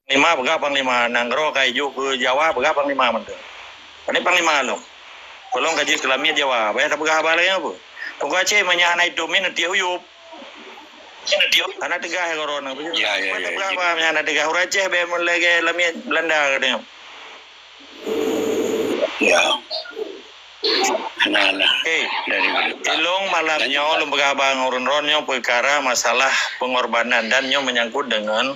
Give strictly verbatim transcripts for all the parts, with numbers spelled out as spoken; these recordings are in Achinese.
Panglima peugah panglima, nanggroe ka ijok keu Jawa peugah panglima mantong. Pane panglima lom. Tolong kaji keulamiet Jawa, baya tapeugah haba laén apa? Teungku Aceh meunyo hana itumin tiek uyup. Hana teugah koroe nyoe. Ya, ya, ya, tapeugah ya. Haba meunyo hana teugah ureuëng Aceh baya meulagée lamiet Belanda katanya. Ya. Nah, nah. Okey. Dari ilong malam nyoe lôn peugah bang ureuëng droeneuh nyoe peukara masalah pengorbanan dan nyoe menyangkut dengan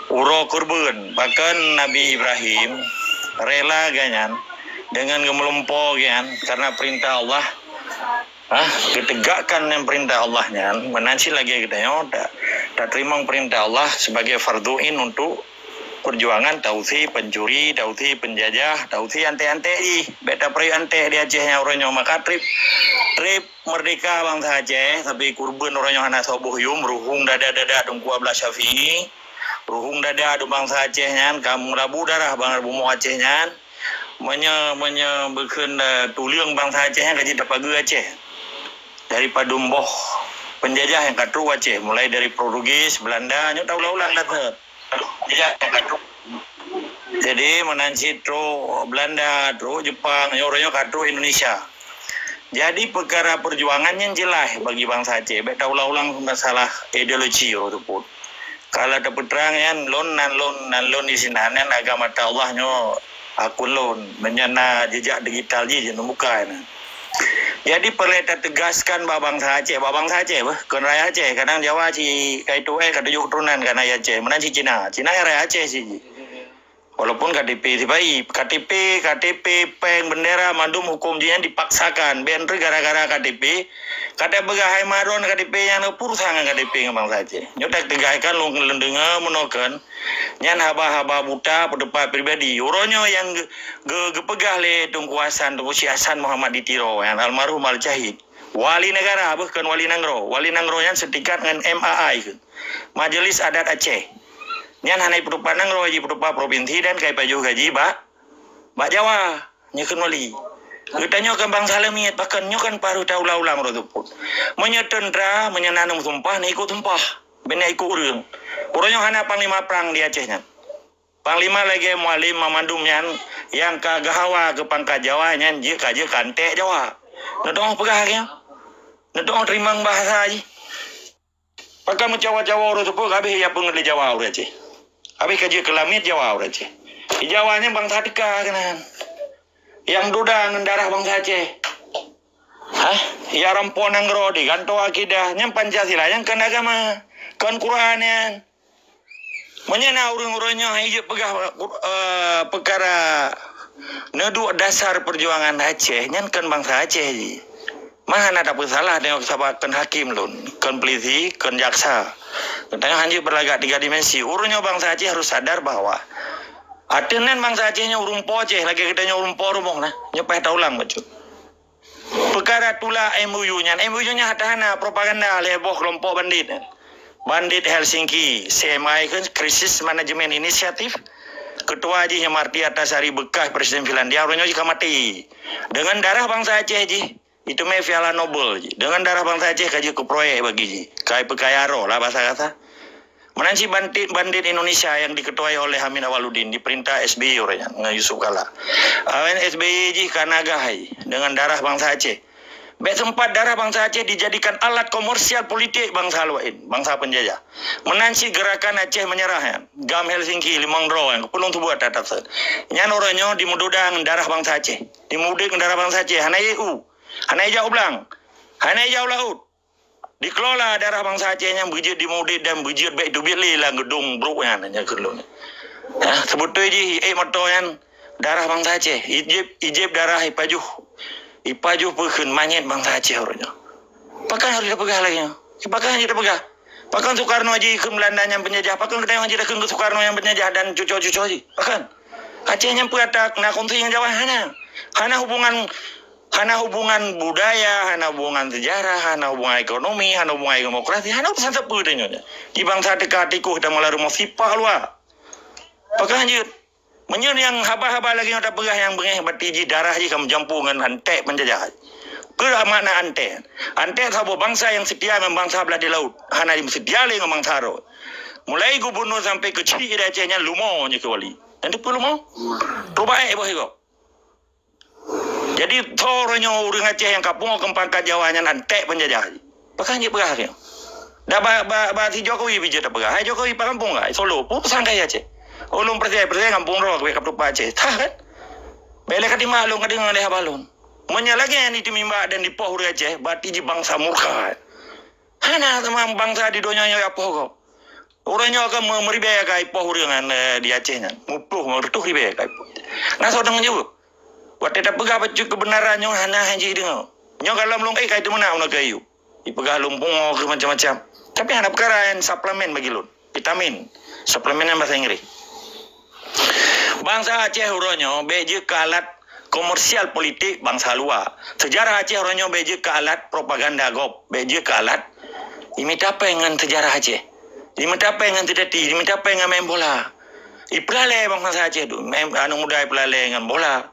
uroe kurban. Bahkan Nabi Ibrahim rela ganyan dengan geumeulimpôh ganyan karena perintah Allah. Ha, geutegakkan nyang perintah Allah nyan, meunan cit lagée geutanyoe ta-, tateurimong perintah Allah sebagai fardu ain untuk perjuangan tausi pencuri, tausi penjajah, tausi antek-antek jih. Bék tapeureuet antek di Aceh nyang uroe nyoe maka treb, treb merdeka bansa Aceh, tapi kurban uroe nyoe hana soe boh yum, ruhueng dada-dada Teungku Abdullah Syafi'i, ruhueng dada bansa Aceh nyan, ka meulabu darah bansa bumoe Aceh nyan. Meunyoe, meunyoe bukon, eh, tuleueng bansa Aceh nyan ka jeuet tapageue Aceh. Dari padum boh penjajah nyang ka trok Aceh, mulai dari Portugis, Belanda, nyoe taulang-ulang dah tu. Jadi meunan cit trok Belanda, trok Jepang, nyoe uroe nyoe ka trok Indonesia. Jadi peukara perjuangan nyan jeulaih bagi bansa Aceh. Bék taulang-ulang masalah ideologi uroe teupot. Kalau tapeutrang nyan, lôn nan lôn, nan lôn di sinan nyan agama Allah nyoe akun lôn. Meunyoe na jejak digital jih, jeuet bukai na. Jadi peureulée tateugaskan bak bansa Aceh, bak bansa Aceh beuh, kon rakyat Aceh, kadang Jawa ci kai tuwai ka tujoh keuturonan ka na Aceh, meunan cit Cina. Cina rakyat Aceh cit jih. Walaupun K T P sipai, K T P, K T P, péng, bendera, mandum huköm jih nyan dipaksakan. Bék treuk gara-gara K T P, ka tapeugah hai maron K T P nyan, peue urusan ngon K T P ngon bansa Aceh. Nyoe tateugaskan lôn, lôn deungoe meunoe kon. Nyan haba-haba buta, peuteupat pribadi. Uroe nyoe nyang ge-, ge-, geupeugah lé Teungku Hasan, Teungku Syekh Hasan Muhammad di Tiro, nyang almarhum Al-Syahid. Wali negara, beuh kon wali nanggroe. Wali nanggroe nyan seutingkat ngon M A I keuh. Majelis Adat Aceh. Nyan hana jipeutupat nanggroe, jipeutupat propinsi dan ka jipajoh gaji bak, bak Jawa. Nyoe kon wali. Geutanyoe kon bansa leumiet, pakon nyoe kon paru taulang-ulang uroe teupot. Meunyoe teuntra, meunyoe na neumusumpah, na ikot sumpah. Bék na ikot ureuëng. Uroe nyoe hana panglima prang di Aceh nyan. Panglima lagée Mualem Mamandum nyan nyang ka geuhawa keu pangkat Jawa nyan jeuet ka jeuet keu antek Jawa. Neudong peugah lagée nyan. Neudong teurimong bahasa jih. Pakon meucawa-cawa ureuëng teupot habéh ya peungeut lé Jawa ureuëng Aceh. Habéh ka jeuet keu lamiet Jawa ureuëng Aceh. Di Jawa nyan bansa teuka keunan. Nyang duda ngon darah bansa Aceh. Hah? Ya rampo nanggroe di gantoe akidah. Nyan Pancasila, nyan kon agama. Kon Quran nyan. Meunyoe na ureuëng-ureuëng nyoe hai jeuet peugah, eh, peukara neuduek dasar peujuangan Aceh, nyan kon bansa Aceh jih. Mah hana tapeusalah deungon sabab kon hakém lôn, kon pulisi, kon jaksa. Geutanyoe hana jeuet beulagak tiga dimensi. Ureuëng nyoe bansa Aceh harus sadar bahwa ateueh nan bansa Aceh nyoe ureuëng po Aceh, lagée geutanyoe ureuëng po rumoh na. Nyoe paih taulang bacut. Peukara tulak M O U nyan, M O U nyan hana, hana propaganda lé boh keulompok bandit. Bandit Helsinki, C M I keuh, Crisis Management Initiative, keutua jih nyang Martti Ahtisaari beukah Presiden Finlandia, uroe nyoe jih ka maté. Deungon darah bansa Aceh jih, jiteumé Piala Nobel jih. Deungon darah bansa Aceh ka jeuet keu proyek bagi jih. Ka jipeukaya droe lah basa kasa. Meunan cit bandit-bandit Indonesia nyang dikeutuai oleh Hamid Awaludin, diperintah S B Y uroe nyan ngon Yusuf Kala. Awaknyan S B Y jih ka nagah hai deungon darah bansa Aceh. Bék seumpat darah bansa Aceh dijadikan alat komersial politik bansa luwah, bansa penjajah. Meunan cit gerakan Aceh Menyerah nyan, GAM Helsinki limong droe nyang peulom tuboh ata-ata. Nyan uroe nyoe dimeududa ngon darah bansa Aceh. Dimeududa ngon darah bansa Aceh, hana jijak u, hana jijak u blang, hana jijak u laôt. Dikelola darah bansa Aceh nyan beujeuet dimudit dan beujeuet bék teubiet lé lam geudong brok nyan, nyan keuh lôn. Ya, seubeutôi jih ék moto nyan darah bansa Aceh. Ijép, ijép darah ipajoh. Ipajoh peukheun manyét bansa Aceh uroe nyoe. Pakon harôh tapeugah lagée nyoe? Pakon harôh tapeugah? Pakon Soekarno jikheun Belanda nyang peunjajah? Pakon geutanyoe jidakheun keu Soekarno nyang peunjajah dan cuco-cuco jih? Pakon? Aceh nyan peue ata na kongsi ngon Jawa? Hana. Hana hubungan Hana hubungan budaya, hana hubungan sejarah, hana hubungan ekonomi, hana hubungan demokrasi, hana urusan sapeue tanyoe. Di bansa teuka tikoh dan meulalu rumoh sipah luwa. Pakon jeuet? Meunyoe nyang haba-haba lagée nyang tapeugah nyang beungéh bati jih darah jih ka meujampu ngon antek penjajah. Peue makna antek? Antek saboh bansa nyang seutia ngon bansa blah di laôt, hana jimeusetia lé ngon bansa droe. Mulai gubunur sampai keu chik di Aceh nyan lumo nyoe keu wali. Nyan teupeu lumo. Rubaék boh sigoe. Jadi, tho uroe nyoe ureuëng Aceh nyang ka pungo keu pangkat Jawa nyan antek peunjajah. Pakon jeuet peugah lagée nyoe? Dak ba, ba, ba si Jokowi pih jeuet tapeugah. Hai Jokowi, pakai kampung ka? Solo. Peue pesan keu Aceh? Ulôn percaya, percaya kampung droe keu ka peutupat Aceh. Tah kan? Bèk lé ka timak lôn, ka deungoe lé haba lôn. Meunyoe lagée nyan jiteumimba dan jipoh ureuëng Aceh, berarti jih bansa murka. Hana teuma bansa di donya nyoe jipoh gob. Uroe nyoe ka me-, meuribèe ka jipoh ureuëng nyan, eh, di Aceh nyan. Muploh, meureutoh ribèe ka jipoh. Na soe deungoe jaweueb? Watée tapeugah bacut keubeunaran nyoe hana hai jideungoe. Nyoe gohlom lôn éh ka jiteumeuna uneuk keu ayue. Jipeugah lôn pungo keu macam-macam. Tapi hana peukara nyan suplemen bagi lôn. Vitamin. Suplemen nyan bahasa Inggris. Bansa Aceh uroe nyoe bèk jeuet keu alat komersial politik bansa luwa. Seujarah Aceh uroe nyoe bèk jeuet keu alat propaganda gob. Bèk jeuet keu alat jimita péng ngon seujarah Aceh. Jimita péng ngon seudati, jimita péng ngon main bola. Ipeulalé bansa Aceh tu. Main, aneuk muda ipeulalé ngon bola.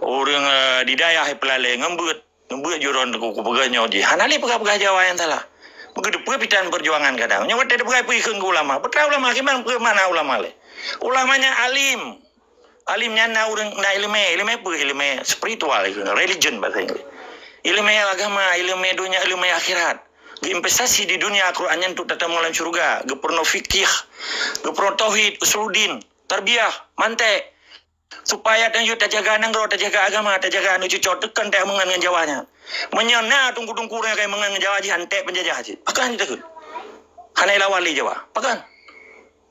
Ureuëng, eh, di dayah ipeulalé ngon beuet. Ngon beuet jurong teungku kupeugah nyoe jih. Hana lé peugah-peugah Jawa nyang salah. Meukeudeupeue pitan peujuangan kadang. Nyoe watée teupeugah peue ikheun keu ulama. Peue teuma ulama, kiban peue makna ulama lé? Ulama nyan alim. Alim nyan na ureuëng na iéleumé, iéleumé peue? Iéleumé spiritual, religion bahasa Inggris. Iéleumé agama, iéleumé donya, iéleumé akhirat. Geuinvestasi di dunia Al-Quran nyan untuk tatamong lam syurga, geupeurunoe fikih, geupeurunoe tauhid, usuluddin, tarbiyah, mantek. Supaya tanyoe tajaga nanggroe, tajaga agama, tajaga aneuk cucoe, teukon tameungon ngon Jawa nyan. Meunyoe na teungku-teungku ureuëng nyang ka meungon ngon Jawa jih antek peunjajah jih. Pakon jih takheun? Hana ilawan lé Jawa. Pakon?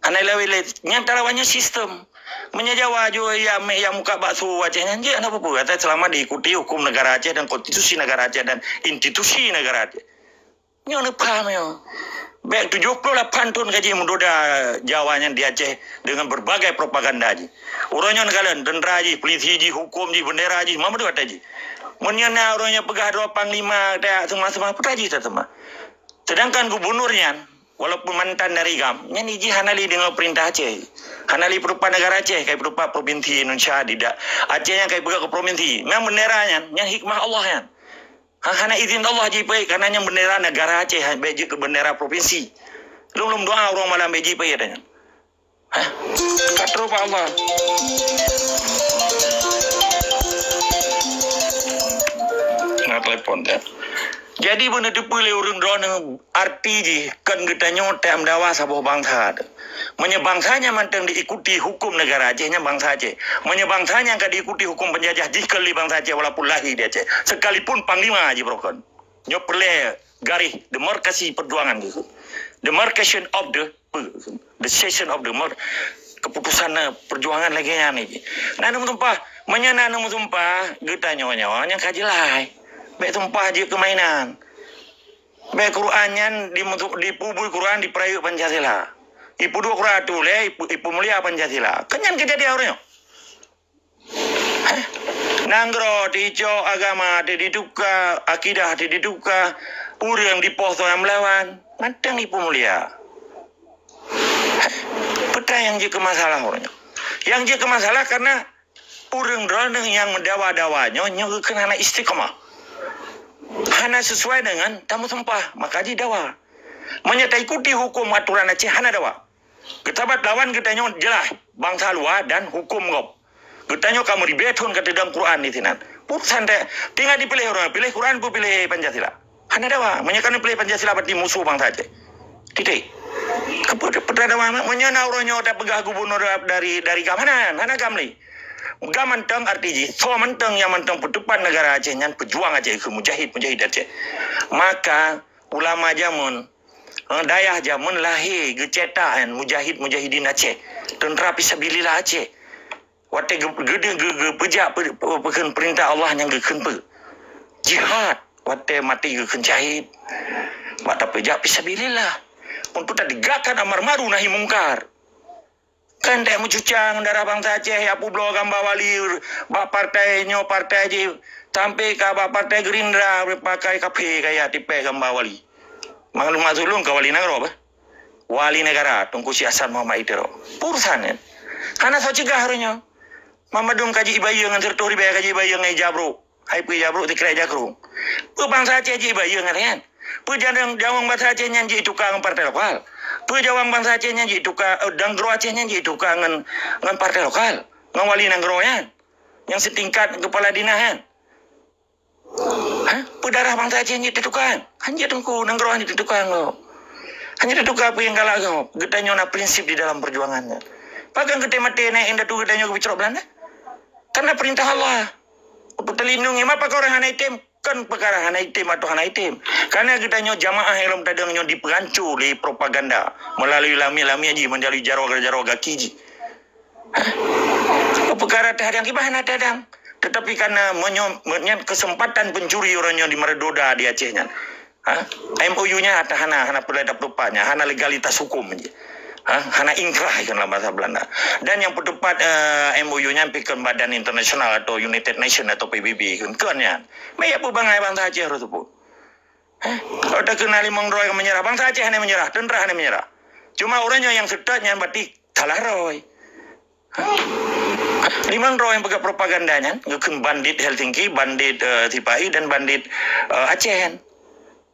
Hana ilawét lé, nyang talawan nyoe sistem. Meunyoe Jawa jih ya mé ya muka bakso Aceh nyan jeuet hana peue-peue. Asai seulama diikuti hukum negara Aceh dan konstitusi negara Aceh dan institusi negara Aceh. Nyoe neupaham nyoe. Bèk tujoh ploh lapan thon ka jih meudoda Jawa nyan di Aceh dengan berbagai propaganda jih. Uroe nyoe neukalon tentara jih, polisi jih, hukum jih, bendera jih, ma meudoda jih. Meunyoe na uroe nyoe peugah droe panglima tajak seumah-seumah, peue jih taseumah. Sedangkan gubunur nyan, walaupun mantan dari GAM, nyan jih hana lé deungoe peurintah Aceh. Hana lé peutupat negara Aceh, kai peutupat provinsi Indonesia didak. Aceh nyan kai peugah keu provinsi. Memang bendera nyan, nyan hikmah Allah nyan. Ha, hana izin Allah jipeuék, karena nyan bendera negara Aceh, bèk jeuet keu bendera provinsi. Lôn lôn doa uroe malam bèk jipeuék nyan. Hah? Ka trôh bak Allah. Na telepon dah. Jadi, beuneuteupeu lé ureuëng droeneuh arti jih, kon geutanyoe teuh meudawa saboh bansa teuh. Meunyoe bansa nyan mantong diikuti hukum negara Aceh, nyan bansa Aceh. Meunyoe bansa nyan ka diikuti hukum penjajah, jih kon lé bansa Aceh walaupun lahé di Aceh. Sekalipun panglima jih beurokon. Nyoe peureulée garéh demarkasi perjuangan geuh. Demarcation of the, the session of the mer-, keputusan, eh, perjuangan lagée nyan ni. Na neumeusumpah, meunyoe na neumeusumpah, geutanyoe nyoe nyang ka jeulaih. Bèk sumpah jeuet keu mainan. Bèk Quran nyan dimusu-, dipubui Quran dipeurayeuk Pancasila. Ipeuduek Quran tuléh, ipu-, ipeumulia Pancasila. Kan nyan keujadian uroe nyoe. Heh? Nanggroe teuicok, agama teuh dituka, akidah teuh dituka, ureuëng dipoh soe nyang meulawan, mantong ipeumulia. Heh? Peue nyang jeuet keu masalah uroe nyoe? Nyang jeuet keu masalah karena ureuëng droeneuh nyang meudawa-dawa nyoe, nyoe geukheun hana istiqamah. Hana sesuai dengan tameusumpah, maka jidawa. Meunyoe taikuti huköm atoran Aceh, hana dawa. Geusabat lawan geutanyoe jeulaih bansa luwa dan huköm gob. Geutanyoe ka meuribèe thon ka teudong Quran disinan. Peue santai, tinggai dipiléh ureuëng, piléh Quran peue piléh Pancasila. Hana dawa. Meunyoe ka neupiléh Pancasila berarti musoh bansa Aceh. Titik. Keu peue, peue dawa, meunyoe na uroe nyoe tapeugah gubunur dari, dari GAM, hana, hana GAM lé. GAM mantong arti jih, soe mantong nyang mantong peuteupat negara Aceh nyan peujuang Aceh keu mujahid-mujahid Aceh. Maka ulama jameun, eh, dayah jameun lahé geucetak nyan mujahid-mujahidin Aceh, teuntra fisabilillah Aceh. Watèe geu-, geu-, geu-, geupeujak pe-, pe-, peukheun peurintah Allah nyang geukheun peue? Jihad. Watèe maté geukheun syahid. Bak tapeujak fisabilillah. Untuk tategakkan amar ma'ruf nahi mungkar. Kan dèk meucucang darah bansa Aceh, ya peubloe gamba wali bak partai nyoe partai jih, sampai ka bak partai Gerindra pakai kaphé gaya tipèe gamba wali. Maklum maksud lôn ka wali nanggroe bah. Wali negara, Teungku Syèh Hasan Muhammad Idris. Peue urusan nyan? Hana soe cegah uroe nyoe. Mamandum ka jibayeue ngon siratoh ribèe ka jibayeue ngon ija brôk. Hai peue ija brôk, sikrek ija krueng. Peue bansa Aceh jibayeue ngon nyan? Peue jameun, jameun bansa Aceh nyan jituka ngon partai lokal? Peue jaweueb bansa Aceh nyan jituka, eh, nanggroe Aceh nyan jituka ngon, ngon partai lokal, ngon wali nanggroe nyan, nyang sitingkat kepala dinas nyan? Hah? Peue darah bansa Aceh nyan jituka? Hanjeuet teungku, nanggroe nyan jituka ngon. Hanjeuet jituka peue nyang galak ngon. Geutanyoe na prinsip di dalam perjuangan nyan. Pakon geutem maté naik indatu geutanyoe geupicrok Belanda? Karena perintah Allah. Untuk terlindungi, mapa kau orang hana item? Kan perkara hana item atau hana item. Karena geutanyoe jamaah nyang lom tadong nyoe dipeurancu lé propaganda melalui lamiet-lamiet jih, melalui jaroe-jaroe gaki jih. Hah? Perkara tadong kiban hana tadong. Tetapi karena meunyoe, meunyoe kesempatan pencuri uroe nyoe di Maredoda di Aceh nyan. Ha? M O U nyan hana, hana, hana peureulée tapeutupat nyan, hana legalitas hukum jih. Ha? Hana ingkrah kan dalam bahasa Belanda. Dan nyang peutupat, eh, M O U nyan pi kon badan internasional atau United Nation atau P B B kan, kon nyan. Meuiyak peubangai bansa Aceh tersebut. Ha? Kalau takheun na limong droe nyang menyerah, bansa Aceh hana menyerah, tentara hana menyerah. Cuma uroe nyoe nyang seutôt nyan berarti salah droe. Limong droe nyang peugah propaganda nyan, geukheun bandit Helsinki, bandit, eh, Sipahi, dan bandit, eh, Aceh nyan.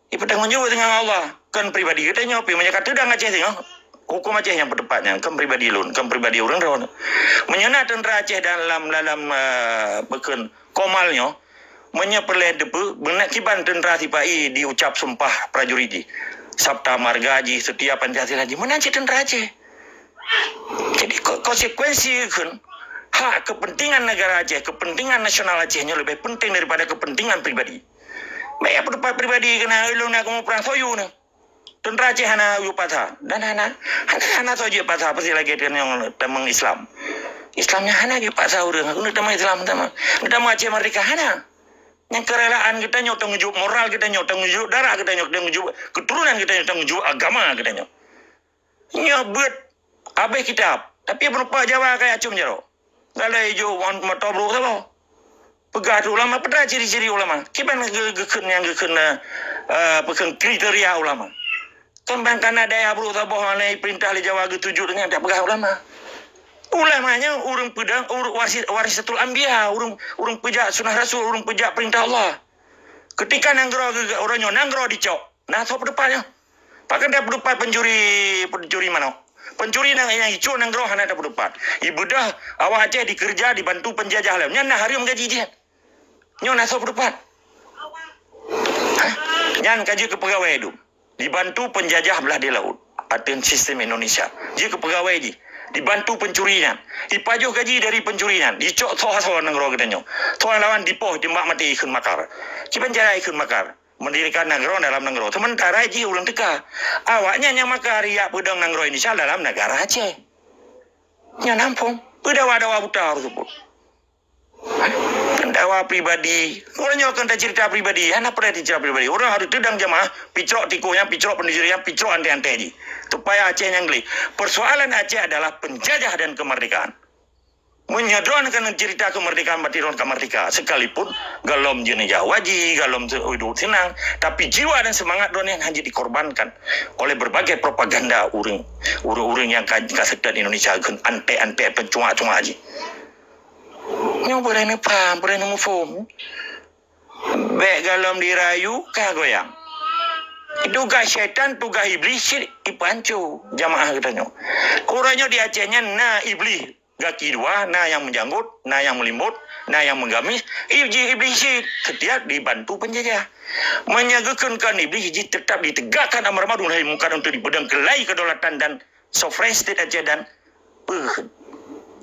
Ipeutanggong jaweueb deungon Allah, kon pribadi geutanyoe, pi meunyoe ka teudong Aceh singoh, hukum Aceh nyang peutupat nyan, kon pribadi lôn, kon pribadi ureuëng droe. Meunyoe na tentara Aceh dalam, dalam, eh, bukon komal nyoe, meunyoe peureulée teupeu, beuna kiban tentara Sipahi diucap sumpah prajurit jih, Sabta Marga jih, Setia Pancasila jih, meunan cit tentara Aceh. Jadi, ko-, konsekuensi kheun, hak kepentingan negara Aceh, kepentingan nasional Aceh nyoe leubeh penting daripada kepentingan pribadi. Bèk peutupat pribadi keunan, ulôn na kamoe prang soe yue nyoe. Tentara Aceh hana yue paksa. Dan hana, hana, hana soe jeuet paksa, pasti lagèe keunan nyang tamong Islam. Islam nyan hana jeuet paksa ureueng, keuneuk tamong Islam, tamong, tamong Aceh merdeka, hana. Nyang kerelaan geutanyoe tanggong jaweueb, moral geutanyoe tanggong jaweueb, darah geutanyoe tanggong jaweueb, keturunan geutanyoe tanggong jaweueb, agama geutanyoe. Nyoe beuet habéh kitab, tapi peunumpang Jawa kaya acum jaroe. Galai jok moto brôk saboh. Peugah tu ulama, peue ciri-ciri ulama. Kiban geu-, geukheun nyang geukheun, eh, eh, peukheun kriteria ulama. Kan ban kana dayah brôk saboh lé perintah lé Jawa geutuju deungon tak peugah ulama. Ulama nyan ureueng peudong, ureueng warisi-, warisatul anbiya, ureueng, ureueng peujak sunah rasul, ureueng peujak perintah Allah. Ketika nanggroe geu-, uroe nyoe nanggroe dicok, na soe peutupat nyoe? Pakon tapeutupat pencuri, pencuri manok? Pencuri nyang, nyang icok nanggroe hana tapeutupat. Ibeudôh awak Aceh dikeureuja dibantu penjajah lom. Nyan na hareuem gaji jih. Nyoe na soe peutupat? Hah? Nyan ka jeuet keu peugawée dum. Dibantu penjajah blah di laôt. Ateueh sistem Indonesia. Jeuet keu peugawée jih. Dibantu pencuri nyan. Ipajoh gaji dari pencuri nyan. Dicok soe-soe nanggroe geutanyoe. Soe lawan dipoh teumbak maté ikheun makar. Kiban cara ikheun makar. Mendirikan nanggroe dalam nanggroe. Sementara jih ureueng teuka. Awaknyan nyang maka riyak peudong nanggroe Indonesia dalam negara Aceh. Nyan ampôn. Peudawa-dawa buta tersebut. Pendawa pribadi. Ureueng nyoe keu tacerita pribadi. Hana peureulée tacerita pribadi. Ureueng harus teudong jamaah, picrok tikus nyan, picrok pencuri nyan, picrok anté-anté jih. Supaya Aceh nyan gleh. Persoalan Aceh adalah penjajah dan kemerdekaan. Meunyoe droeneuh ka neucerita keumeurdekaan, berarti droeneuh ka merdeka. Sekalipun golom jeuneuh Jawa jih, golom se-, hidup senang, tapi jiwa dan semangat droeneuh hana dikorbankan oleh berbagai propaganda ureueng, ureueng-ureueng nyang ka, ka seutôt Indonesia keu anté-anté peucuma-cuma jih. Nyoe boleh neupaham, boleh neumuphom. Bèk golom dirayu ka goyang. Tugaih syaitan, tugaih iblih cit ipeuhanco jamaah geutanyoe. Uroe nyoe di Aceh nyan na iblih gaki dua, na nyang meujanggot, na nyang meulimbot, na nyang meugamis. Ib-, jih iblih cit setiap dibantu penjajah. Meunyoe geukheun kon iblih jih tetap ditegakkan amar ma'ruf nahi mungkar untuk dipeudong keulai kedaulatan dan sovereign state Aceh dan peuheuet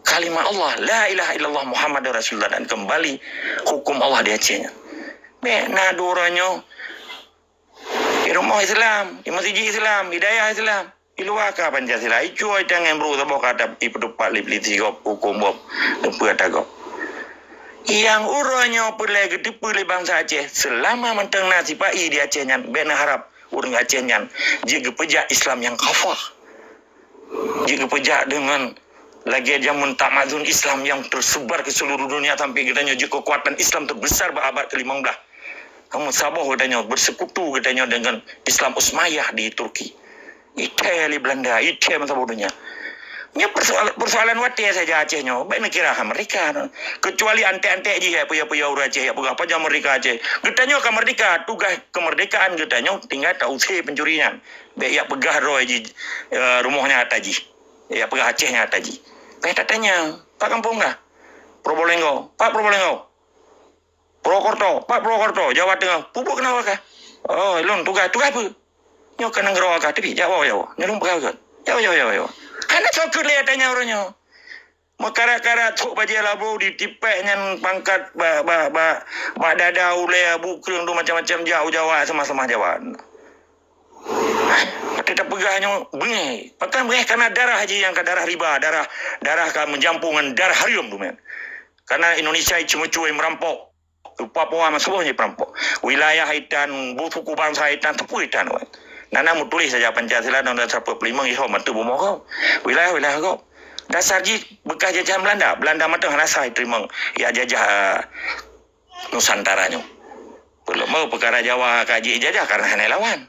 kalimat Allah, la ilaha illallah Muhammadur Rasulullah, dan kembali hukum Allah di Aceh nyan. Bèk na dua uroe nyoe di rumoh Islam, di meuseujid Islam, di dayah Islam, di luwa ka Pancasila, icue tangai brôk saboh ka ipeutupat lé polisi gob, hukum gob, teupeu ata gob. Nyang uroe nyoe peureulée geuteupeue lé bansa Aceh, seulama mantong na sipa-i di Aceh nyan, bèk na harab ureueng Aceh nyan jeuet geupeujak Islam nyang kafah. Jeuet geupeujak deungon lagée jameun Tamazun Islam nyang tersebar ke seluruh dunia sampai geutanyoe jeuet kekuatan Islam terbesar bak abad kelimong blaih. Meusaboh geutanyoe, bersekutu geutanyoe deungon Islam Utsmaniyah di Turki. Ithée lé Belanda, ithée meusaboh donya. Nyoe persoal-, persoalan watèe saja Aceh nyoe. Bèk neukira Amerika. Kecuali antek-antek jih, ya, peue-peue ureueng Aceh, ya, peugah pajan merdeka Aceh. Geutanyoe ka merdeka, tugaih kemerdekaan geutanyoe tinggai ta-use pencuri nyan. Bèk ya peugah droe jih, eh, rumoh nyan ata jih. Ya peugah Aceh nyan ata jih. Bèk tatanyong, pat gampông kah? Probolinggo. Pat Probolinggo? Purwokerto, pat Purwokerto, Jawa Tengah, peubuet keunoe kah? Oh, lôn tugaih, tugaih peue? Nyoe keu nanggroe kah, tapi jak woe, jak woe. Nyoe lôn peugah keu. Jak woe, jak woe, jak woe, jak woe. Hana soe keu lé tanyong uroe nyoe. Meukarat-karat trok bajèe labu ditipéh nyan pangkat bak, bak, bak, bak dada ulèe abu kreueng tu macam-macam jak u Jawa, seumah-seumah Jawa. Watèe tapeugah nyoe beungèh. Pakon beungèh? Karena darah jih nyang ka darah riba, darah, darah ka meujampong ngon darah hareuem tu meunan. Karena Indonesia ceumeucue merampok. Papua meusaboh jih perampok. Wilayah itan, bu-, suku bangsa itan, teupeu itan. Nana meutuléh saja Pancasila dan seratus empat puluh lima iho matu bumoe kau. Wilayah-wilayah kau. Dasar jih bekas jajahan Belanda. Belanda mantong hana sah teurimong ya jajah, eh, Nusantara nyoe. Peulom peukara Jawa ka jijajah karena hana lawan.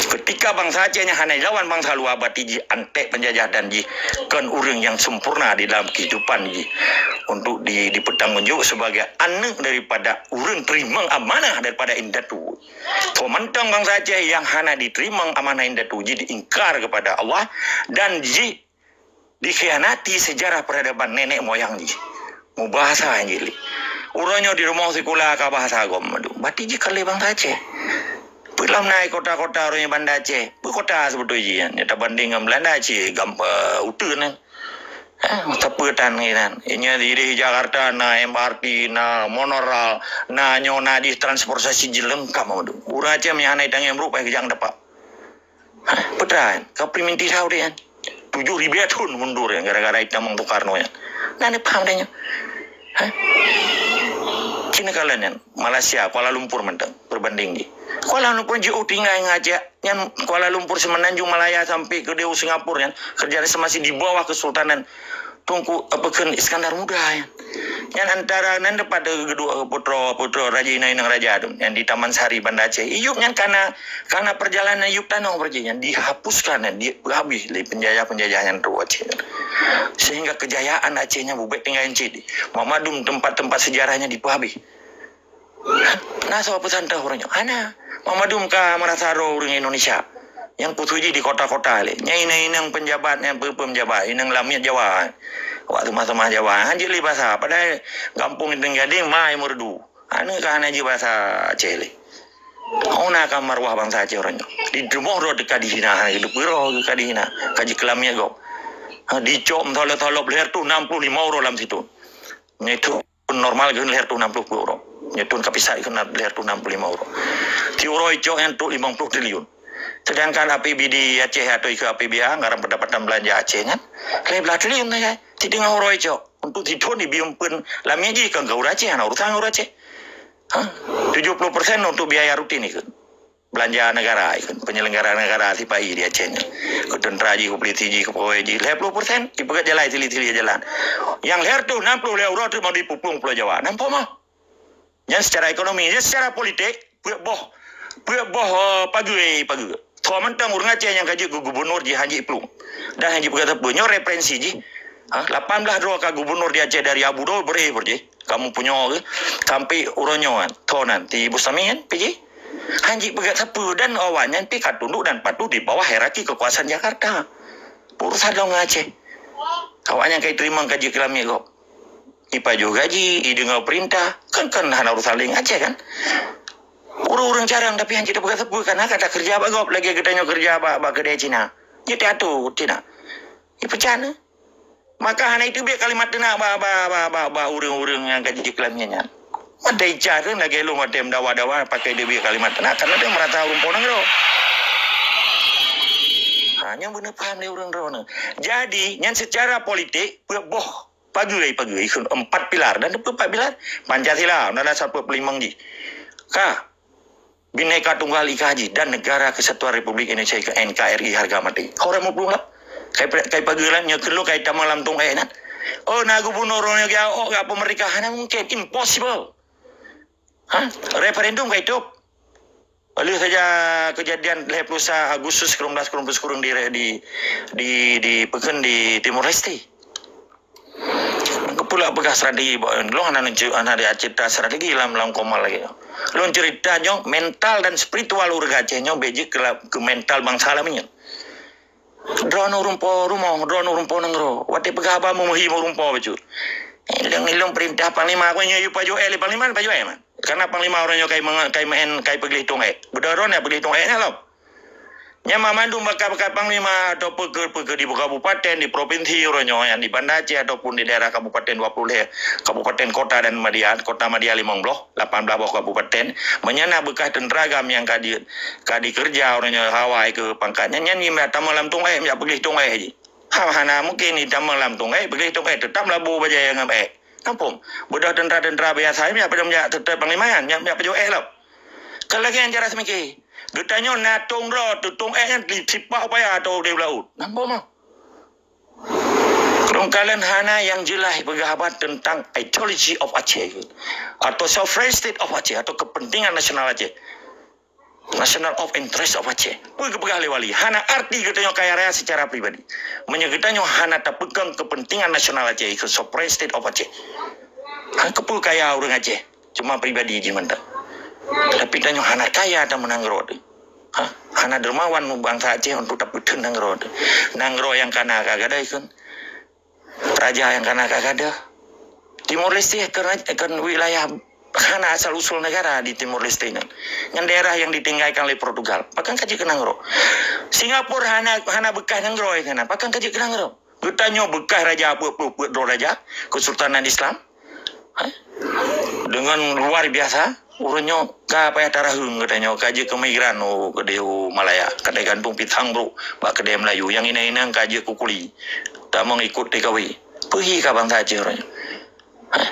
Ketika bangsa Aceh nyan hana lawan bangsa luwa, berarti jih antek penjajah dan jih kon ureueng nyang sempurna di dalam kehidupan jih untuk di, dipertanggungjawab sebagai aneuk daripada ureueng teurimong amanah daripada indatu. Kok mantong bangsa Aceh nyang hana diteurimong amanah indatu jih diingkar kepada Allah dan jih dikhianati sejarah peradaban nenek moyang jih. Mubahasa jih lé. Uroe nyoe di rumoh sikula ka bahasa agam madu. Berarti jih kon lé bangsa Aceh. Peulom na kota-kota uroe nyoe Banda Aceh. Peue kota sebetul jih nyan? Nyoe tabanding ngon Belanda cit gam-, eh, uteuen nyan. Eh, sapeue tan nyan. Inyoe di, di Jakarta na M R T, na monorail, na nyoe na jih transportasi jih leungkap madu. Ureueng Aceh meunyo hana itanyong brok payah geujak dapat. Hah, peue teuma, ka Prime Minister udeh nyan. Tujoh ribèe thon mundur nyan gara-gara itamong Soekarno nyan. Na neupaham tanyoe? Hah? Cina kala nyan, Malaysia, Kuala Lumpur mantong, berbanding jih. Kuala Lumpur jiôh tinggai ngon Aceh, nyan Kuala Lumpur, Semenanjung Malaya sampai ke Dewa Singapura nyan, kerja masih di bawah kesultanan Teungku, apa kheun, Iskandar Muda nyan. Nyan antara nyan dapat geuduek putroe-putroe raja inong-inong raja tu, nyan di Taman Sari Banda Aceh. Iyup nyan kana, kana perjalanan iyup tanoh berarti nyan dihapuskan, nyan dipeuhabéh lé penjajah-penjajah nyan tu Aceh. Sehingga kejayaan Aceh nyan bubet tinggai cit. Mak mandum tempat-tempat sejarah nyan dipeuhabéh. Na soe peusan teuh uroe nyoe? Hana. Mak mandum ka meurasa droe ureueng Indonesia. Nyang khusos jih di kota-kota lé. Nyan inong-inong peunjabat, nyang peue-peue peunjabat, inong lamiet Jawa. Awak seumah-seumah Jawa. Han jeuet lé basa. Padahai gampông Intan Gading mai Meureudu. Aneuk ka hana jeuet basa Aceh lé. Hana ka maruah bansa Aceh uroe nyoe. Di rumoh droe teuka dihina, hana geuteupeue droe ka dihina. Ka jikeulamiet gob. Ha, dicok meusolop-solop lhèe reutôh nam ploh limong uroe lam sithon. Nyan itu normal kheun lhèe reutôh nam ploh uroe. Nyoe thon ka pisat kheun lhèe reutôh nam ploh limong uroe. Tiep uroe icok nyan trôk limong ploh triliun. Sedangkan A P B D Aceh atau ikeu A P B A, anggaran pendapatan belanja Aceh nyan, lhèe blah triliun saja. Sideungoe uroe icok. Untuk sithon ibi eumpeuen lamiet jih kon keu ureueng Aceh, hana urusan ngon ureueng Aceh. Ha? Tujuh puluh persen untuk biaya rutin ikheun. Belanja negara, ikheun penyelenggara negara sipa-i di Aceh nyan. Keu teuntara jih, keu polisi jih, keu pegawai jih. Lhèe ploh persen ipeugöt jalan sili-sili jalan. Nyang lhèe reutôh nam ploh lhèe uroe teuk mau dipuplueng Pulo Jawa. Nampak mah? Nyan secara ekonomi, nyan secara politik, peuet boh, peuet boh, eh, pageue, pageue. Soe mantong ureueng Aceh nyang ka jeuet keu gubunur jih han jiplueng. Dan han jipeugah sapeue. Nyoe referensi jih. Ha, lapan blah droe ka gubunur di Aceh dari Abu Dawud beureh jih. Kamoe punya ke, sampai uroe nyoe kan. Tho nan, ti Ibu Sami kan, P J? Han jipeugah sapeue dan awak nyan pi ka tunduk dan patuh di bawah hierarki kekuasaan Jakarta. Urusan lôn ngon Aceh. Awak nyan ka jiteurimong ka jeuet keu lamiet gob. Ipajoh gaji, ideungoe peurintah. Kan, kan hana urusan lé ngon Aceh kan? Ureueng-ureueng carông tapi han jiteupeugah sapeue kan, ka takeureuja bak gob lagèe geutanyoe keureuja bak, bak keudè Cina. Jeuet teuatur Cina. Ipeucan. Maka hana iteubiet kalimat teunak bak, bak, bak, bak, bak ureueng-ureueng nyang ka jijeuet keu lamiet nyan. Watèe ica tu lagèe lôn watèe meudawa-dawa pakai teubiet kalimat teunak, karena dia merasa ureueng po nanggroe. Ha, nyan beuna paham lé ureueng droeneuh. Jadi, nyan secara politik, peuet boh pageue, pageue, ikheun empat pilar. Dan peuet pilar, Pancasila, Undang-Undang seratus empat puluh lima jih. Ka, Bhinneka Tunggal Ika jih dan Negara Kesatuan Republik Indonesia, N K R I, harga mati. Orang muplong lah. Kai, kai pageue lah, nyoe keu lôn kai tamong lam tong èk nyan. Oh, na gubunur nyoe geuawak geupeumerdeka, hana mungkin, impossible. Ha? Referendum kai top. Oleh saja kejadian lhèe ploh sa Agustus sikureueng blah sikureueng peuet sikureueng di, di, di, di, peukheun di Timor Leste. Keupeue lôn peugah strategi, lôn hana neuceu-, hana neucerita strategi lam, lam koma lagèe nyoe. Lôn cerita nyoe mental dan spiritual ureueng Aceh nyoe bèk jeuet keu la-, keu mental bansa laén nyoe. Droeneuh ureueng po rumoh, droeneuh ureueng po nanggroe. Watèe peugah haba meumeuhi meureumpok bacut. Ilôn, ilôn peurintah panglima, aku nyoe yue pajoh èk lé panglima, pajoh èk man. Karena panglima ureueng nyoe kai meunga-, kai meu'en, kai peugleh tông èk. Beudôh droeneuh peugleh tông èk nyan lom. Nyan mandum bakat-bakat panglima atau peue keu, peue keu di kabupaten, di provinsi ureueng nyoe, nyang di Banda Aceh ataupun di daerah kabupaten dua puluh lhèe, kabupaten kota dan madya, kota madya limong ploh, lapan blah boh kabupaten. Meunyoe na beukah teuntra GAM nyang ka di, ka dikeureuja ureueng nyoe hawa keu pangkat nyan, nyan jimeu'ah tamong lam tông èk, meu'ah peugleh tông èk jih. Ha, hana mungken jitamong lam tông èk, peugleh tông èk, teutap labo bajèe ngon èk. Nampung. Beudôh teuntra-teuntra biasa, meu'ah padum jak teutap panglima nyan, meu'ah, meu'ah pajoh èk lom. Kon lagèe nyan cara seumike. Geutanyoe na tông droe, teutông èk nyan di sipak upaya atau di laôt. Nampung mah. Lôn kalon hana nyang jeulaih peugah haba teuntang ideology of Aceh atau sovereign state of Aceh atau kepentingan nasional Aceh. National of interest of Aceh. Peue geupeugah lé Wali? Hana arti geutanyoe kaya raya secara pribadi. Meunyoe geutanyoe hana tapeukong kepentingan nasional Aceh, ikut sovereign state of Aceh. Hana keupeue kaya ureueng Aceh. Cuma pribadi jih mantong. Tapi tanyoe hana kaya tameunanggroe teuh. Ha? Hana dermawan bansa Aceh untuk tapeutheun nanggroe teuh. Nanggroe nyang kana ka gadôh ikheun. Raja nyang kana ka gadôh. Timor Leste kon, kon wilayah hana asal usul negara di Timor Leste nyan. Nyan daerah yang ditinggalkan oleh Portugal. Pakon ka jeuet keu nanggroe. Singapura hana, hana beukah nanggroe keunan. Pakon ka jeuet keu nanggroe. Geutanyoe beukah raja peuet peuet droe raja Kesultanan Islam. Ha? Dengan luar biasa, ureueng nyoe ka payah taraheung geutanyoe, ka jeuet keu migran, oh, keudéh u Malaya, ka teugantung pisang brôk bak keudè Meulayu, nyang inong-inong ka jeuet keu kuli, tamong ikut T K W. Peue hi ka bansa Aceh ureueng nyoe? Ha?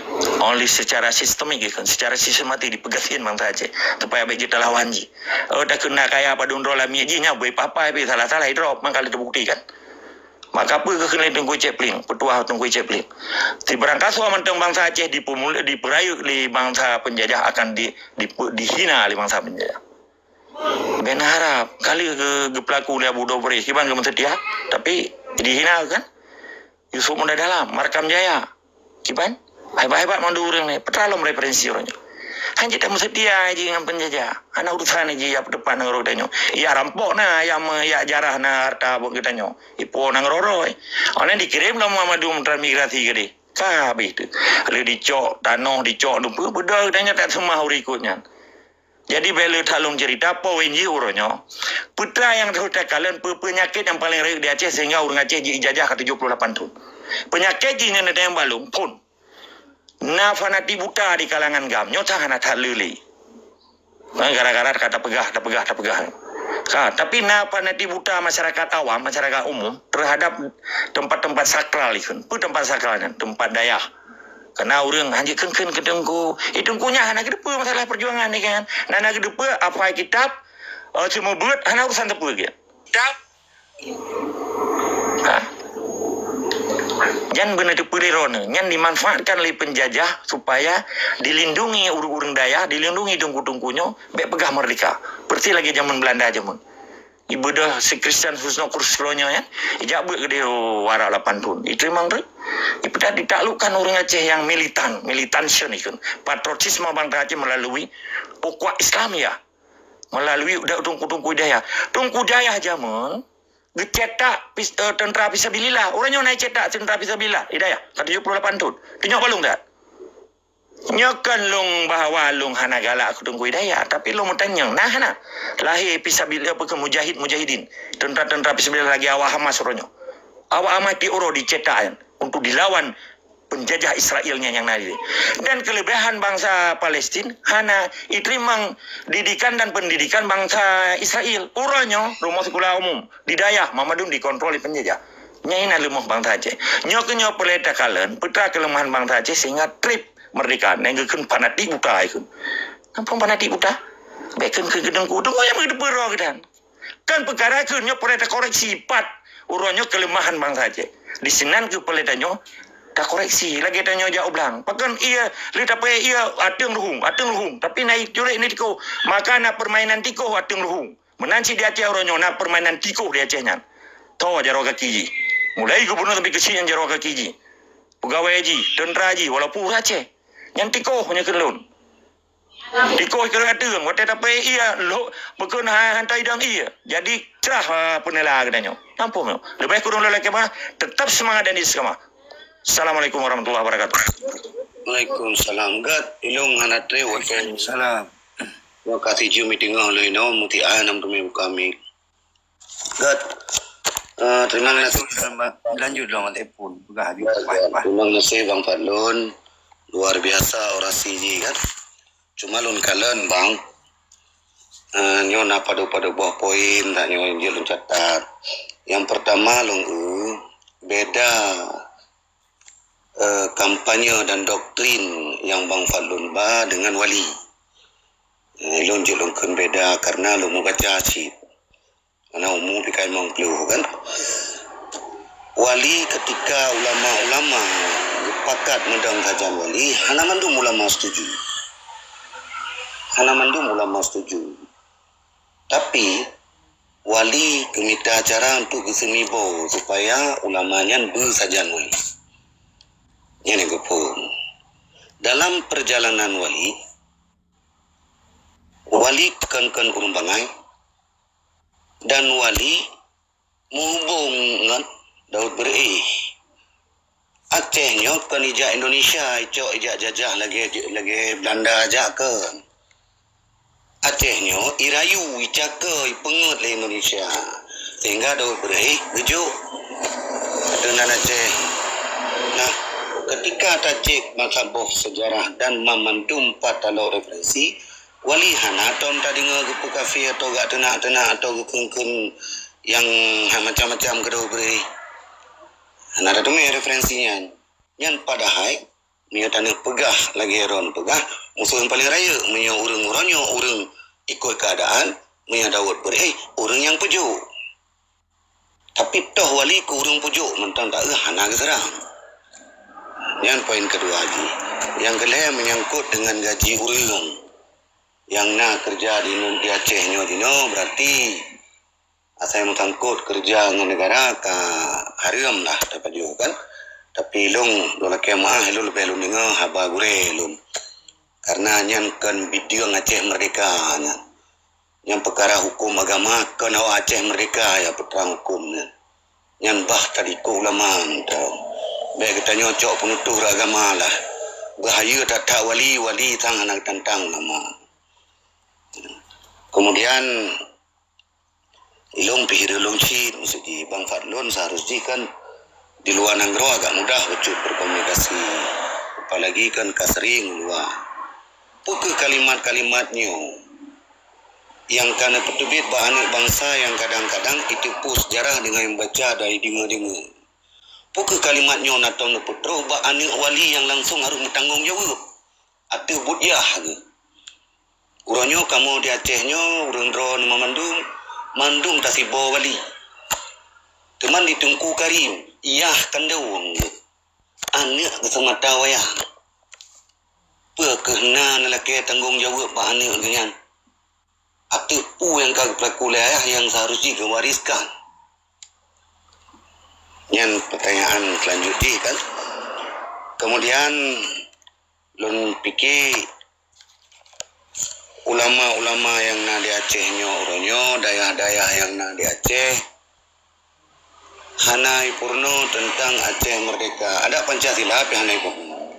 Oleh secara sistemik, kan, secara sistematik dipeugasien bansa Aceh, supaya bèk jeuet talawan jih. Oh, takheun na kaya padum droe lamiet jih, nyan beu papa, beu salah-salah idrop, mangka lé teubuktikan. Maka peue geukheun lé Teungku Icet Pling, peutuah Teungku Icet Pling. Sibarang kasoe mantong bansa Aceh dipemul-, dipeurayeuk lé bansa penjajah akan di, dipe-, dihina lé bansa penjajah. Bèk na harap, ka lheueh geu-, geupeulaku lé Abu Dobre, kiban geumeuseutia, tapi dihina kan. Yusuf Muda Dalam, Markam Jaya. Kiban? Hebat-hebat mandum ureueng nyan. Peue teuma lom referensi ureueng nyoe? Hana jeuet tameuseutia jih ngon penjajah. Hana urusan jih jak peuteupat nanggroe geutanyoe. Jak rampok na, jak me-, jak jarah na hareuta buet geutanyoe. Ipo nanggroe roh. Awaknyan dikirém lom mandum transmigrasi keudéh. Ka habéh teuh. Lheueh dicok tanoh, dicok dum peue, beudôh geutanyoe tak seumah ureueng ikot nyan. Jadi, bèk lé that lôn ceurita, poin jih uroe nyoe. Peue nyang troh takalon, peue peunyakét nyang paleng rayeuk di Aceh sehingga ureueng Aceh jijajah ka tujoh ploh lapan thon. Peunyakét jih nyan neutanyong bak lôn, phon. Na fanatik buta di kalangan GAM, nyoe that hana that le lé. Ha, gara-gara ka tapeugah, tapeugah, tapeugah. Ka, tapi na fanatik buta masyarakat awam, masyarakat umum terhadap tempat-tempat sakral ikheun. Peue tempat sakral nyan? Tempat dayah. Karena ureueng hana jikheun-kheun keu teungku. Eh, teungku nyan hana geuteupeue masalah perjuangan ni kan. Hana geuteupeue hafai kitab, eh, cuma buet hana urusan teupeu gitu. Kitab. Ha? Jan beuna teupeu lé droeneuh. Nyan dimanfaatkan lé penjajah supaya dilindungi ureueng-ureueng dayah, dilindungi teungku-teungku nyoe, bèk peugah merdeka. Persis lagèe jameun Belanda jameun. Ibeudôh si Christian Husno Kurslonya, ya. Ijak beuet keudéh, oh, warak lapan thon. Iteumang tu. Ipeugah ditaklukkan ureueng Aceh nyang militan, militansiun ikheun. Patriotisme bansa Aceh melalui ukhuwah Islamiyah. Melalui udah Teungku-teungku Hidayah. Teungku Hidayah jameun geucetak pis-, eh, teuntra fisabilillah. Uroe nyoe na cetak teuntra fisabilillah Hidayah. Ka tujoh ploh lapan thon. Tunyok balong dak? Nyoe kon lôn bahwa lôn hana galak keu Teungku Hidayah, tapi lôn meutanyong, nah, hana. Lahé fisabilillah, apa keu mujahid-mujahidin, teuntra-teuntra fisabilillah lagèe awak Hamas uroe nyoe. Awak Hamas di uroe dicetak nyan untuk dilawan penjajah Israel nyan nyang na di. Dan kelebihan bansa Palestin hana iteurimong didikan dan pendidikan bansa Israel. Uroe nyoe, rumoh sikula umum di dayah mandum dikontrol lé penjajah. Nyan na leumoh bansa Aceh. Nyoe keuh nyoe peureulèe takalon, peue teuma keuleumahan bansa Aceh sehingga trép merdeka, nyang geukheun fanatik buta ikheun. Nampak fanatik buta? Bèk kheun keu teungku, teungku nyang meuteupeu droe geutanyoe. Kan peukara kheun nyoe peureulèe takoreksi pat. Uroe nyoe keuleumahan bansa Aceh. Di sinan keuh peureulèe tanyoe Takoreksi lagèe tanyoe jak u blang. Pakon ié, lé tapeuék ié ateueng luhung, ateueng luhung. Tapi na ié curek ni tikoh. Maka na peurmainan tikoh ateueng luhung. Meunan cit di Aceh uroe nyoe na peurmainan tikoh di Aceh nyan. Tho jaroe kaki jih. Mulai gubunur sampai keuchik nyan jaroe kaki jih. Peugawée jih, teuntra jih, walaupun ureueng Aceh. Nyan tikoh nyoe keu lôn. Tikoh keu ateueng, watèe tapeuék ié, lhok, bukon ha-, hantai dang ié. Jadi, crah, ah, peunila geutanyoe. Nampak nyoe. Leubeh kureueng lôn lakèe bah, tetap seumangat dan istiqamah. Assalamualaikum warahmatullahi wabarakatuh. Waalaikumsalam. Gat, ilong hana tré waktu. Waalaikumsalam. Terima kasih jeuet meuteungoh lôn inoe, meuti ai nam teumé buka mic. Gat. Eh, terima kasih. Lanjut dong, telepon. Peugah laju. Ya, ya. Terima kasih Bang Fadlun. Luar biasa orasi jih kan. Cuma lôn kalon bang, eh, nyoe na padub-padub boh poin dak nyoe jeuet lôn catat. Yang pertama lôn eu beda, eh, kampanye dan doktrin yang Bang Fadlun ba dengan wali. Eh, lôn jeuet lôn kheun beda karena lôn mubaca cit. Karena umu pih ka limong ploh kan. Wali ketika ulama-ulama geupakat meudong sajan wali, hana mandum ulama setuju. Hana mandum ulama setuju. Tapi, wali geumita cara untuk geuseumibo supaya ulama nyan beusajan wali. Nyan nyang geuphon. Dalam perjalanan wali, wali kon-kon ureueng bangai, dan wali meuhubong ngon Daud Beureueh. Aceh nyoe kon ijak Indonesia, icok ijak jajah lagèe, lagèe Belanda jak kon. Aceh nyoe irayu, icakeu, ipeungeut lé Indonesia. Sehingga Daud Beureueh geujok keuturonan Aceh. Nah, ketika tacek masa boh sejarah dan mamandum pat taloe referensi, wali hana tom tadeungoe geupeukafé atau geuteunak-teunak atau geukheun-kheun nyang macam-macam keu Daud Beureueh. Hana tateumé referensi nyan. Nyan padahai, meunyoe taneuk peugah lagèe droen peugah, musoh nyang paleng rayeuk meunyoe ureueng uroe nyoe ureueng ikot keuadaan, meunyoe Daud Beureueh ureueng nyang peujok. Tapi toh wali keu ureueng peujok mantong taeu hana geuseurang. Nyan poin keudua jih. Nyang keulhèe menyangkut dengan gaji ureueng nyang na keureuja di, di Aceh nyoe jinoe, berarti asai meusangkot keureuja ngon neugara ka hareuem lah tapajoh kan. Tapi lôn, lôn lakèe meu'ah, lôn leubeh lôn deungoe haba gurèe lôn. Karena nyan kon bideueng Aceh Merdeka nyan. Nyan peukara huköm agama, kon awak Aceh Merdeka nyang peutrang huköm nyan. Nyan bah tadi keu ulama mantong. Bèk geutanyoe cok peunutoh agama lah. Bahaya that-that wali, wali sang hana geutantang ulama. Kemudian, ilong pih hireuen lôn cit, maksud jih Bang Fadlun seharus jih kan di luar nanggroe agak mudah bacut berkomunikasi. Apalagi kan ka sering u luwa. Peu kheueh kalimat-kalimat nyoe nyang ka neupeuteubiet bak aneuk bansa nyang kadang-kadang iteupeue seujarah deungon baca dari deungoe-deungoe? Peu kheueh kalimat nyoe na tom neupeutroh bak aneuk wali nyang langsong harôh meutanggong jaweueb ateueh buet yah geuh? Uroe nyoe kamoe di Aceh nyoe, ureueng droeneuh mandum, mandum tasiboh wali. Teuma di Teungku Karim, yah kandông geuh, aneuk geuh seumata wayang. Peu kheueh na neulakèe tanggong jaweueb bak aneuk geuh nyan ateueh peue nyang ka geupeulaku lé ayah nyang seharus jih geuwariskan? Nyan pertanyaan selanjut jih kan. Kemudian, lôn pike ulama-ulama nyang na di Aceh nyoe uroe nyoe, dayah-dayah nyang na di Aceh, hana ipeurunoe teuntang Aceh Merdeka. Adak Pancasila pih hana ipeurunoe.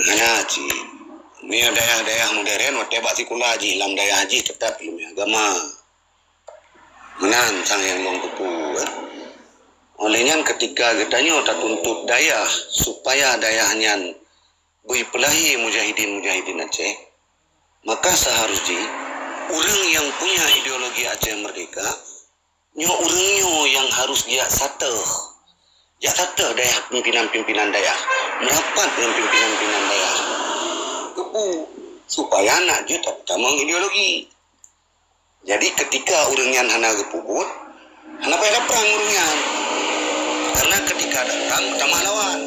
Hana cit. Meunyoe dayah-dayah modern, watèe bak sikula jih, lam dayah jih teutap ileumèe agama. Meunan sang nyang lôn peubuet. Oleh nyan, ketika geutanyoe tatuntut dayah supaya dayah nyan beuipeulahé mujahidin-mujahidin Aceh, maka seharus jih ureueng nyang punya ideologi Aceh Merdeka, nyoe ureueng nyoe nyang harus geujak satéh. Jak satéh dayah pimpinan-pimpinan dayah, meurapat ngon pimpinan-pimpinan dayah. Keupeue? Supaya nak jeuet tamong ideologi. Jadi, ketika ureueng nyan hana geupeubuet, hana payah taprang ureueng nyan. Karena ketika datang, tamah lawan.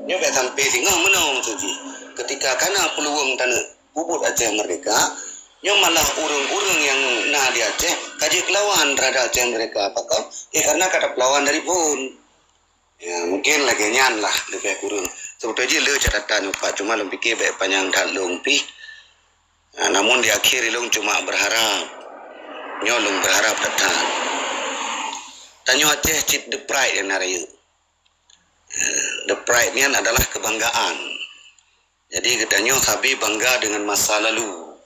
Nyoe bèk sampai singoh meunoe maksud jih. Ketika kana peuluweueng taneuk peubuet Aceh Merdeka, nyoe malah ureueng-ureueng nyang na di Aceh ka jeuet keulawan terhadap Aceh Merdeka. Pakon? Eh, karena ka tapeulawan dari phon. Ya, mungkin lagèe nyan lah lebih kurang. Sebetulnya jih le catatan nyoe, Pak, cuma lôn pikir bèk panyang that lôn pih. Nah, namun di akhir lôn cuma berharap. Nyoe lôn berharap that-that. Tanyoe Aceh cit the pride nyang na rayeuk. The pride nyan adalah kebanggaan. Jadi geutanyoe sabe bangga dengan masa lalu.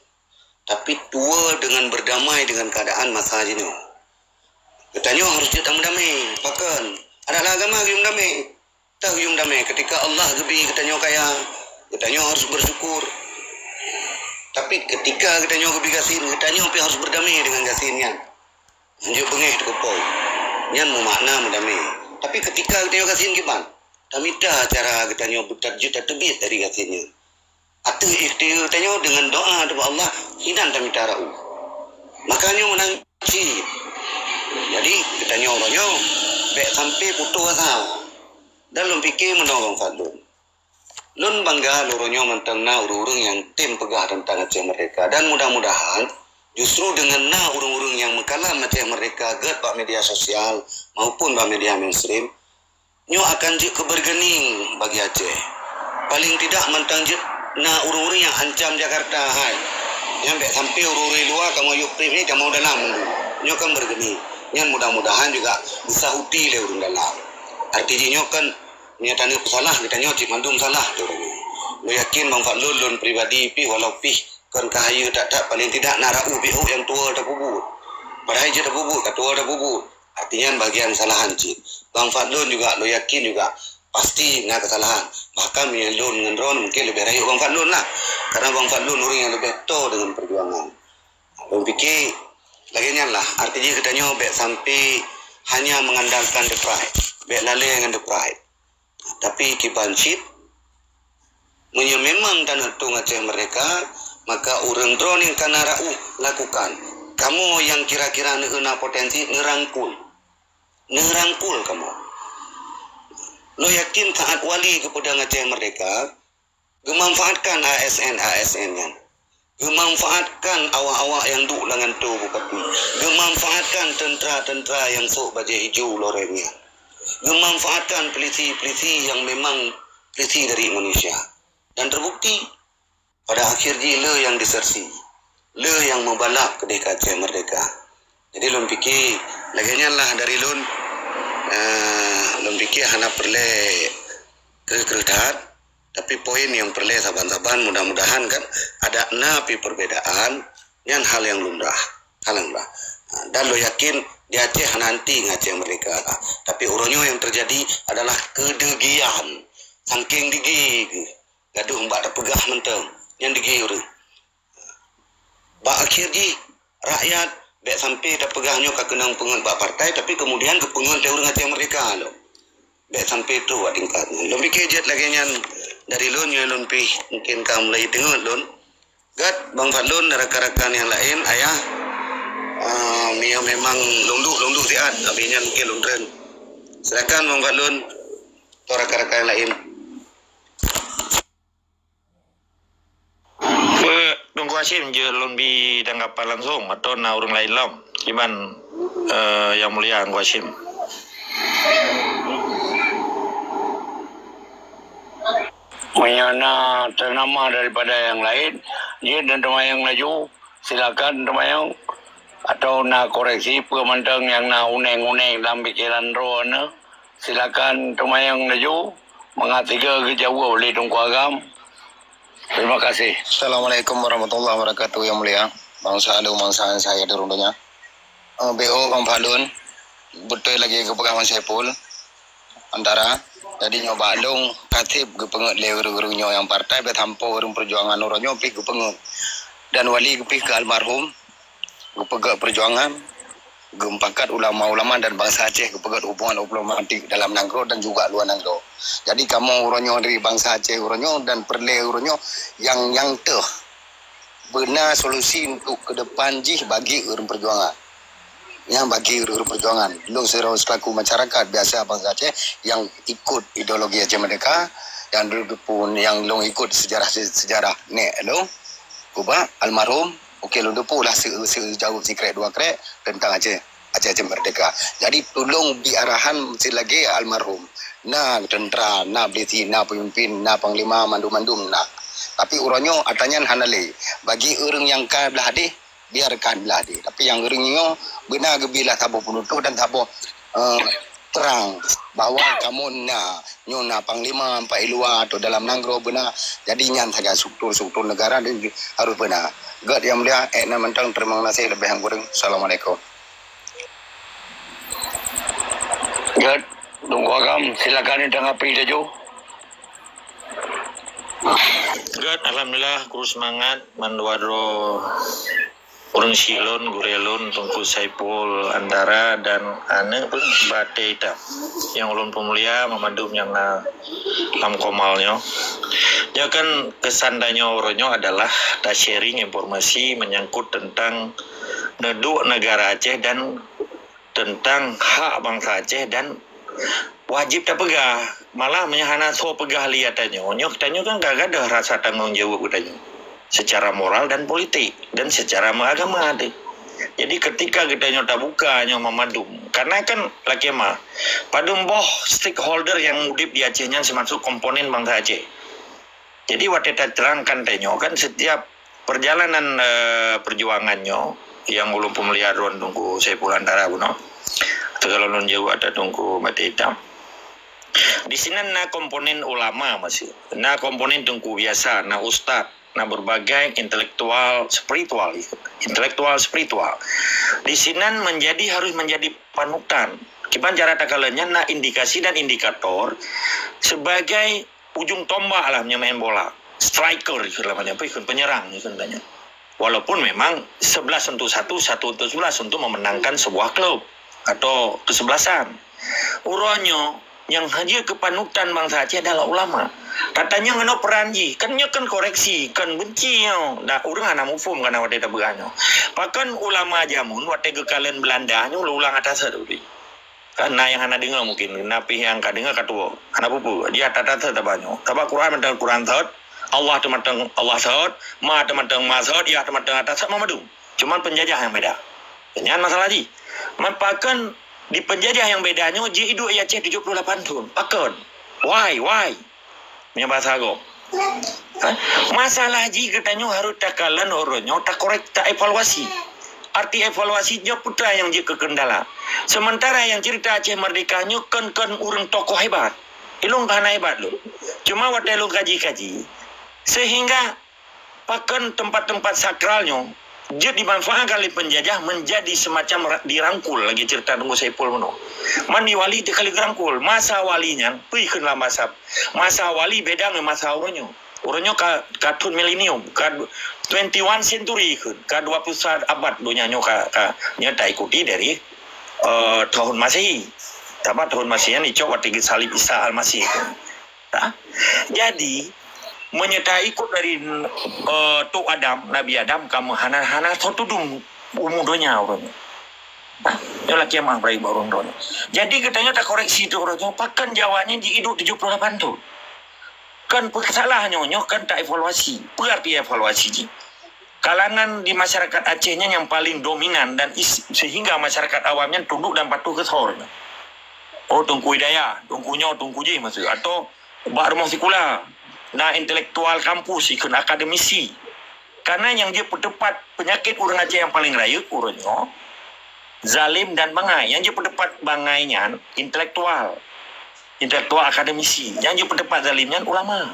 Tapi tuwoe dengan berdamai dengan keadaan masa jinoe. Geutanyoe harus jeuet tameudamé. Pakon? Adat lam agama geuyue meudamé. Teuh geuyue meudamé ketika Allah geubri geutanyoe kaya, geutanyoe harus bersyukur. Tapi ketika geutanyoe geubri gasien, geutanyoe pih harus berdamai dengan gasien nyan. Hanjeuet beungéh teukeupôi. Nyan meumakna meudamé. Tapi ketika geutanyoe gasien kiban, tamita cara geutanyoe beutajeuet tateubiet dari gasien nyan. Ateueh ikhtiar tanyoe dengan doa ubak Allah, inan tamita rayeuk. Maka nyoe meunan cit. Jadi, geutanyoe uroe nyoe bèk sampai putus asa. Dan lôn pikir meunoe Bang Fadlun. Lôn bangga lôn uroe nyoe mantong na ureueng-ureueng nyang tem peugah teuntang Aceh Merdeka. Dan mudah-mudahan justru deungon na ureueng-ureueng nyang meukalam Aceh Merdeka gèt bak media sosial maupun bak media mainstream, nyoe akan jeuet keu bargaining bagi Aceh. Paling tidak mantong jeuet na ureueng-ureueng nyang ancam Jakarta hai. Nyan bèk sampai ureueng-ureueng luwa kamoe yue preh, eh, kamoe dalam dulu. Nyoe kan bargaining. Nyan mudah-mudahan juga geusahuti lé ureueng dalam. Arti jih nyoe kan, meunyoe taneuk peusalah, geutanyoe cit mandum salah tu. Lôn yakin Bang Fadlun, lôn pribadi pih walau pih kon ka hayeue that-that, paling tidak na rayeuk pih nyang tuwoe tapeubuet. Padahai jeuet tapeubuet, ka tuwoe tapeubuet. Artinya bagian kesalahan cit. Bang Fadlun juga, lôn yakin juga pasti na kesalahan. Bahkan meunyoe lôn ngon droeneuh mungkin leubeh rayeuk Bang Fadlun lah. Karena Bang Fadlun ureueng nyang leubeh toe deungon perjuangan. Lôn pikir lagèe nyan lah. Arti jih geutanyoe bèk sampai hanya mengandalkan the pride. Bèk lalè ngon the pride. Tapi kiban cit, meunyoe memang taneuk tueng Aceh Merdeka, maka ureueng droeneuh nyang kana rayeuk lakukan. Kamoe nyang kira-kira neuh na potensi neurangkul. Neurangkul kamoe. Lôn yakin saat Wali geupeudong Aceh Merdeka, geumanfaatkan A S N, A S N nyan. Geumanfaatkan awak-awak nyang duek lam gantoe bupati. Geumanfaatkan teuntra-teuntra nyang sôk bajèe ijo loreng nyan. Geumanfaatkan polisi-polisi nyang memang polisi dari Indonesia. Dan terbukti, pada akhir jih le nyang disersi, le nyang meubalap keudeh keu Aceh Merdeka. Jadi lôn pikir lagèe nyan lah dari lôn, eh, lôn pikir hana peureulèe kreueh-kreueh that. Tapi poin nyang peureulèe saban-saban, mudah-mudahan kan adak na pih perbedaan, nyan hal nyang lumrah, hal nyang lumrah. Dan lôn yakin di Aceh hana anti ngon Aceh Merdeka. Tapi uroe nyoe nyang teujadi adalah keudeugian. Sangkeng deugi geuh, gadoh bak tapeugah mantong, nyan deugi ureueng. Bak akhir jih, rakyat bèk sampai tapeugah nyoe ka keunong peungeut bak partai, tapi kemudian geupeungeut lé ureueng Aceh Merdeka lom. Bèk sampai troh bak tingkat nyan. Lôn pikir jeuet lagèe nyan dari lôn, nyoe lôn pih mungkin ka mulai teungeut lôn. Gèt Bang Fadlun dan rakan-rakan nyang laén, ayah, ah, meunyoe memang lôn duek, lôn duek siat, abéh nyan mungkin lôn treun. Silakan Bang Fadlun atau rakan-rakan nyang laén. Peue, Teungku Hasyim, jeuet lôn bi tanggapan langsung atau na ureueng laén lom? Kiban, eh, Yang Mulia Teungku Hasyim. Meunyoe na teunamah daripada nyang laén, jeuet dan teumayang laju, silakan teumayang. Atau na koreksi peue mantong nyang na uneng-uneng lam pikeran droeneuh, silakan teumayang laju, mangat sigoe geujaweueb lé Teungku Agam. Terima kasih. Assalamualaikum warahmatullahi wabarakatuh, Yang Mulia. Bansa lôn, bansa saya di dunia. Eh, B O Bang Fadlun, beutôi lagèe geupeugah Bang Saiful, antara, jadi nyoe bak lôn ka sép geupeungeut lé ureueng-ureueng nyoe nyang partai, bèk sampoe ureueng peujuangan uroe nyoe pih geupeungeut. Dan Wali geupih keu almarhum, geupeugèt peujuangan, geumupakat ulama-ulama dan bansa Aceh geupeugèt hubungan diplomatik dalam nanggroe dan juga luwa nanggroe. Jadi kamoe uroe nyoe dari bansa Aceh uroe nyoe dan peureulèe uroe nyoe nyang, nyang teuh beuna solusi untuk ke depan jih bagi ureueng peujuangan. Nyan bagi ureuëng peujuangan. Lôn sidroe selaku masyarakat biasa bansa Aceh nyang ikut ideologi Aceh Merdeka, nyang dulu pun nyang lôn ikut sejarah-sejarah nek lôn. Kubah almarhum, okey, lôn teupeu lah se-, se-, jaweueb sikrek dua krek tentang Aceh, Aceh, Aceh Merdeka. Jadi tulông bi arahan silagée almarhum. Na tentera, na polisi, na pemimpin, na panglima, mandum-mandum na. Tapi uroe nyoe atra nyan hana lé. Bagi ureuëng nyang ka blah deh, biarkan lah deh. Tapi nyang ureuëng nyoe beuna geubi lah saboh peunutôh dan saboh, eh, terang bahwa kamoe na, nyoe na panglima, baik luwa atau dalam nanggroe beuna. Jadi nyan sagai struktur-struktur negara dan harus beuna. Gét Yang Mulia, eh, na mantong, terima kasih lebih yang kurang. Assalamualaikum. Gét, Teungku Agam, silakan ditanggapi laju. Gét, alhamdulillah, kru seumangat, mandua droe ureuëng syiek lôn, gurée lôn, Teungku Saiful Antara dan aneuk pun Batée Itam. Nyang ulôn peumulia, mandum nyang na lam komal nyoe. Nyoe kan kesan tanyoe uroe nyoe adalah ta-sharing informasi menyangkut tentang neuduek negara Aceh dan tentang hak bansa Aceh dan wajib tapeugah. Malah meunyoe hana soe peugah lé tanyoe, nyoe tanyoe kan ka gadôh rasa tanggong jaweueb geutanyoe secara moral dan politik dan secara meuagama teuh. Jadi ketika geutanyoe tabuka nyoe mamandum, karena kan lakée mah, padum boh stakeholder nyang udeb di Aceh nyan seumaksud komponen bansa Aceh. Jadi watée taterangkan tanyoe kan setiap perjalanan, eh, perjuangan nyoe nyang ulôn peumulia droen Teungku Saiful Antara bunoe, atau kalau lôn jaweueb atau Teungku Batée Itam. Di sinan na komponen ulama masih, na komponen teungku biasa, na ustaz, na berbagai intelektual spiritual, intelektual spiritual. Di sinan menjadi, harus menjadi panutan. Kiban cara takalon nyan na indikasi dan indikator sebagai ujung tombak lah meunyoe main bola. Striker ikheun lah, apa ikheun, penyerang ikheun tanyoe. Walaupun memang sebelas untuk satu, satu untuk sebelas untuk memenangkan sebuah klub atau kesebelasan. Uroe nyoe nyang hana keupanutan bansa Aceh adalah ulama. Katanya ngeno peran jih, kan nyoe kan koreksi, kan benci nyoe. Dah ureuëng hana muphom kana watée tapeugah nyoe. Pakon ulama jameun watée geukalon Belanda nyoe ulang atas tadi. Kan na nyang hana deungoe mungkin, na pih nyang ka deungoe ka tuwoe. Hana peue-peue, jih that-that that taba nyoe. Taba Quran mantong Quran that, Allah teuh mantong Allah that, Ma teuh mantong Ma that, Yah teuh mantong atas that, mamandum. Cuman penjajah nyang beda. Nyan masalah jih. Man pakon di penjajah nyang beda nyoe jih iduek i Aceh tujoh puluh lapan thon. Pakon? Why? Why? Meunyoe bahasa Agam. Ha? Masalah jih geutanyoe harus takalon uroe nyoe takorek, taevaluasi. Arti evaluasi nyoe peue nyang jeuet keu kendala. Sementara nyang cerita Aceh Merdeka nyoe kon-kon ureuëng tokoh hebat. Ilôn hana hebat lôn. Cuma watée lôn kaji-kaji, sehingga pakon tempat-tempat sakral nyoe jeuet dimanfaatkan lé penjajah menjadi semacam ra-, dirangkul lagi cerita Teungku Saiful meunoe. Man di wali teuka lheueh geurangkul. Masa wali nyan, peue kheun lam masa, masa wali beda ngon masa uroe nyoe. Uroe nyoe ka, ka thon milenium, ka du-, twenty one century kheun, ka dua puluh satu abad donya nyoe ka, ka nyoe taikuti dari, eh, tahun Masehi. Taba tahun Masehi nyan icok watée geusalib Isa Almasih kheun. Ha? Jadi, meunyoe taikot dari, eh, Tok Adam, Nabi Adam, kamoe hana, hana soe tudum umu donya uroe nyoe. Ha? Nyoe lah kiamah beurai bak ureuëng droe nyoe. Jadi, geutanyoe takoreksi tu uroe nyoe, pakon Jawa nyan jiiduek tujoh puluh lapan thon. Kan peue salah nyoe, nyoe kan taevaluasi. Peue arti evaluasi jih? Kalangan di masyarakat Aceh nyan nyang paling dominan dan is-, sehingga masyarakat awam nyan tunduk dan patuh keu soe. Oh, Teungku Hidayah, Teungku nyoe, Teungku jih maksud. Atau bak rumoh sikula, na intelektual kampus, ikheun akademisi. Karena nyang jeuet peuteupat peunyakét ureuëng Aceh nyang paléng rayeuk uroe nyoe, zalim dan bangai. Nyang jeuet peuteupat bangai nyan intelektual. Intelektual akademisi. Nyang jeuet peuteupat zalim nyan ulama.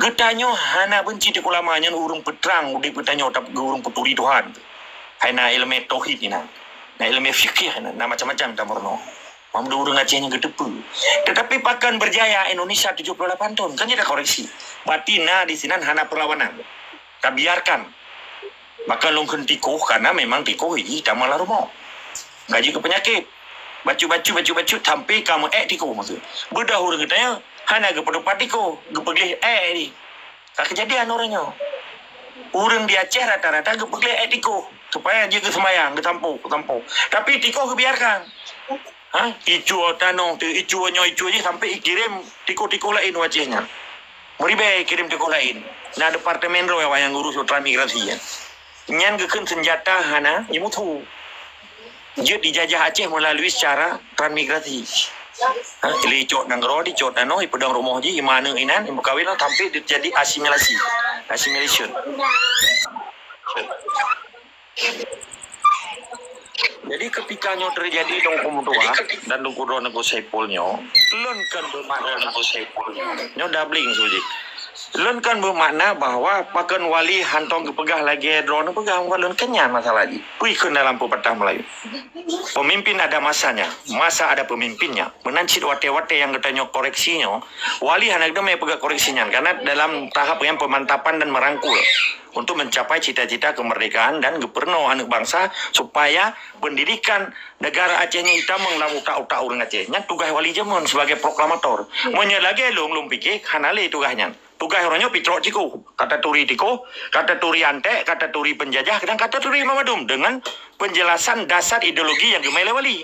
Geutanyoe hana beunci teuk ulama nyan ureuëng peutrang udeb geutanyoe, tapi ureuëng peuturi Tuhan. Hai na iéleumé tauhid inan. Na iéleumé fikih inan. Na macam-macam tameurunoe. Mandum ureuëng Aceh nyang geuteupeue. Tetapi pakon berjaya Indonesia tujuh puluh lapan thon? Kan jeuet takoreksi. Berarti na di sinan hana perlawanan. Tabiarkan. Maka lôn kheun tikoh, karena memang tikoh jih tamong lam rumoh. Ka jeuet keu peunyakét. Bacut-bacut, bacut-bacut, sampai ka meu-ék tikoh maksud. Beudôh ureuëng geutanyoe, hana geupeuteupat tikoh, geupeugleh ék jih. Ka keujadian uroe nyoe. Ureuëng di Aceh rata-rata geupeugleh ék tikoh. Supaya jeuet geuseumbayang, geusampôh, geusampôh. Tapi tikoh geubiarkan. Ha? Icue tanoh tu, icue nyoe, icue jih sampai ikirém tikoh-tikoh laén u Aceh nyan. Meuribée kirém tikoh laén. Na departemen droe awak nyang ngurus transmigrasi nyan. Nyan geukheun seunjata hana imusu. Jeuet dijajah Aceh meulalu secara transmigrasi. Ha, lé icok nanggroe, icok tanoh, ipeudong rumoh jih, ima aneuk inan, imeukawen, sampai teujadi asimilasi. Assimilation. Jadi ketika nyoe teujadi Teungku Meutuah dan Teungku Droeneuh Gus Saipul nyoe, lôn kan beumakna nyoe doubling su jih. Lôn kan beumakna bahwa pakon wali hantom geupeugah lagée droeneuh peugah, lôn kan nyan masalah jih. Peue kheun dalam pepatah Melayu. Pemimpin ada masanya, masa ada pemimpinnya. Meunan cit watée-watée nyang geutanyoe koreksi nyoe, wali hana geuteumé peugah koreksi nyan, karena dalam tahap nyang pemantapan dan merangkul untuk mencapai cita-cita kemerdekaan dan geupeureunoe aneuk bangsa supaya pendidikan negara Aceh nyan itamong lam utak-utak ureuëng Aceh. Nyan tugaih wali jameun sebagai proklamator. Meunyoe lagée lôn, lôn pike hana lé tugaih nyan. Tugaih uroe nyoe picrok tikoh, ka taturi tikoh, ka taturi anték, ka taturi penjajah, dan ka taturi mandum dengan penjelasan dasar ideologi nyang geumé lé wali.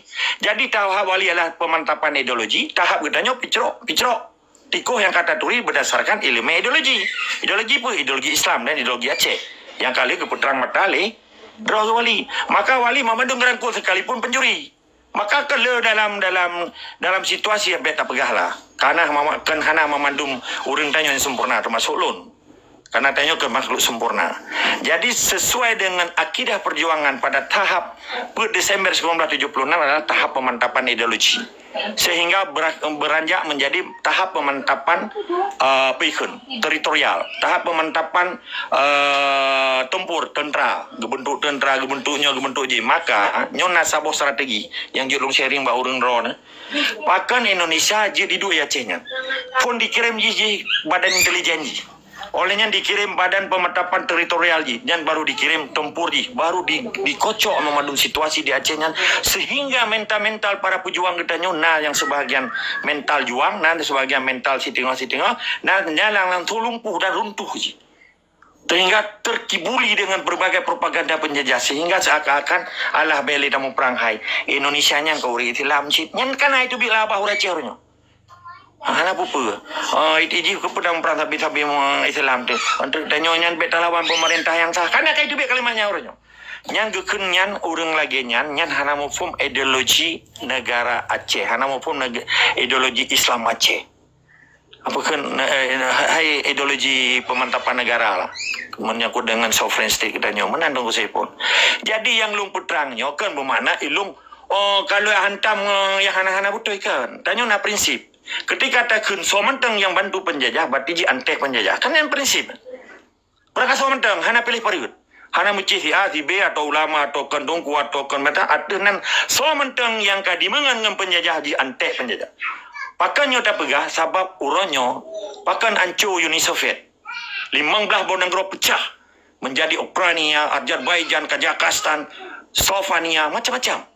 Jadi tahap wali adalah pemantapan ideologi, tahap geutanyoe picrok, picrok tikoh nyang ka taturi berdasarkan ileumé ideologi. Ideologi peue? Ideologi Islam dan ideologi Aceh nyang ka lheueh geupeutrang mata lé droe wali. Maka wali mandum geurangkul sekalipun pencuri. Maka keu le dalam, dalam, dalam situasi nyang bék tapeugah lah. Kana mama-, kan hana mandum ureuëng tanyoe nyang sempurna, termasuk lôn. Karena tanyoe ke makhluk sempurna. Jadi sesuai dengan akidah perjuangan pada tahap per Desember sembilan belas tujuh puluh enam adalah tahap pemantapan ideologi. Sehingga bera-, beranjak menjadi tahap pemantapan, eh, apa ikheun, teritorial, tahap pemantapan, eh, tempur, tentera, gebentuk tentera, gebentuk nyoe, gebentuk jih. Maka nyoe na saboh strategi nyang jeuet lôn sharing bak ureuëng droeneuh. Pakon Indonesia jeuet diduek di Aceh nyan. Phon dikirim jih, jih badan intelijen jih. Oleh nyan dikirim badan pemantapan teritorial jih, nyan baru dikirim tempur jih, baru di, dikocok mandum situasi di Aceh nyan, sehingga mental-mental para pejuang geutanyoe na nyang sebahagian mental juang, na sebahagian mental siteungoh-siteungoh, na nyang langsung lumpuh dan runtuh jih. Sehingga terkibuli dengan berbagai propaganda penjajah, sehingga seakan-akan alah bele dalam perang hai. Indonesia nyan keu ureuëng Islam cit. Nyan kan hai teubiet lah bah ureuëng Aceh nyoe. Hana peue-peue. Oh, itu jih keu peudang perang sabe-sabe Islam tu. Untuk tanyoe nyan bék talawan pemerintah nyang sah. Kan hai teubiet kalimat nyan ureuëng nyoe. Nyang geukheun nyan ureuëng lagée nyan, nyan hana muphom ideologi negara Aceh, hana muphom neg-, ideologi Islam Aceh. Apa kheun, eh, hai ideologi pemantapan negara lah. Menyangkut dengan sovereign state geutanyoe. Meunan Teungku Saipul. Jadi nyang lôn peutrang nyoe kan bermakna ilung, oh, kalau hantam, eh, nyang hana-hana beutôi kan. Tanyoe na prinsip. Ketika takheun soe mantong nyang bantu penjajah, berarti jih antek penjajah. Kan nyan prinsip. Beurangkat soe mantong hana piléh pareut. Hana meucéh si A, si B, atau ulama, atau kon teungku, atau kon mata, ateueh nan soe mantong nyang ka dimeungon ngon penjajah jih antek penjajah. Pakon nyoe tapeugah? Sabab uroe nyoe pakon anco Uni Soviet. Limong blaih boh nanggroe peucah menjadi Ukraina, Azerbaijan, Kazakhstan, Slovenia, macam-macam.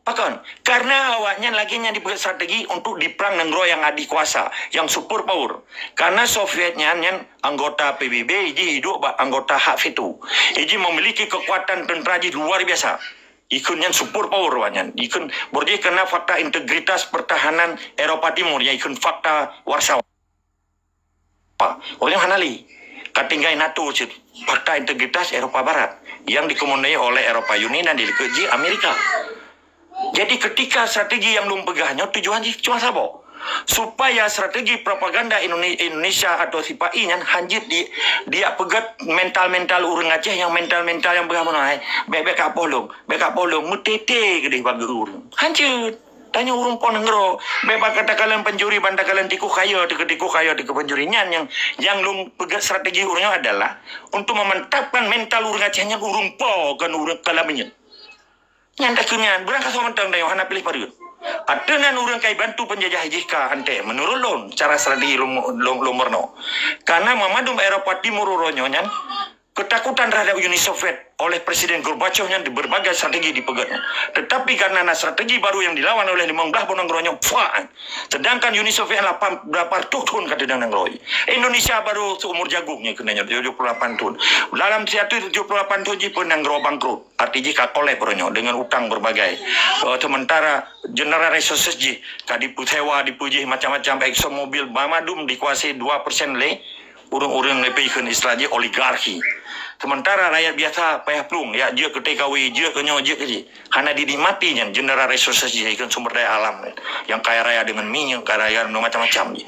Pakon? Karena awaknyan lagée nyan dipeugét strategi untuk diperang nanggroe nyang adikuasa, nyang super power. Karena Soviet nyan, nyan anggota P B B, jih hidup bak anggota hak veto. Jih memiliki kekuatan tentera jih luar biasa. Ikheun nyan super power awaknyan. Ikheun, beurjih keunan fakta integritas pertahanan Eropa Timur, nyang ikheun fakta Warsawa. Ureuëng hana lé. Ka tinggai NATO cit, Fakta Integritas Eropa Barat, yang dikomandoi oleh Eropa Uni dan dilikeue jih Amerika. Jadi ketika strategi nyang lôn peugah nyoe tujuan jih cuma saboh, supaya strategi propaganda Indone-, Indonesia atau sipai nyan hanjeuet di, diak peugét mental-mental ureuëng Aceh nyang mental-mental nyang peugah meunoe, "Hai, bék-bék ka poh lôn, bék ka poh lôn, meutete keudeh bagi ureuëng." Hanjeuet. Tanyoe ureuëng po nanggroe, bék bak takalon pencuri, ban takalon tikoh kayée, tikoh kayée, tikoh pencuri. Nyan nyang, nyang lôn peugét strategi ureuëng nyoe adalah untuk memantapkan mental ureuëng Aceh nyan ureuëng po, kon ureuëng kalam nyan. Nyan takheun nyan, beurangkat soe mantong tanyoe hana piléh pareut. Ateueh nan ureuëng ka ibantu penjajah jih ka antek, menurut lôn, cara strategi lôn, lôn, lôn meurunoe. Karena meumandum Eropa Timur uroe nyoe nyan, Ketakutan terhadap Uni Soviet oleh Presiden Gorbachev nyan di berbagai strategi dipeugét. Tetapi karena na strategi baru yang dilawan oleh limong blah boh nanggroe nyoe, fuah. Sedangkan Uni Soviet lapan, lapan ratus thon ka teudong nanggroe. Indonesia baru seumur jagung nyoe keunan nyoe, tujuh puluh lapan thon. Dalam seratus tujuh puluh lapan thon jih pun nanggroe bangkrut. Arti jih ka kolap uroe nyoe dengan utang berbagai. Eh, sementara general resources jih ka dipeusewa, dipeujih macam-macam, Exxon Mobil, banmandum dikuasai dua persen lé ureuëng-ureuëng leubeh kheun istilah jih oligarki. Sementara rakyat biasa payah plueng, ya jeuet keu T K W, jeuet keu nyoe, jeuet keu jih. Hana dinikmati nyan general resources jih, ikon sumber daya alam nyan. Yang kaya raya dengan minyak, kaya raya dengan macam-macam jih.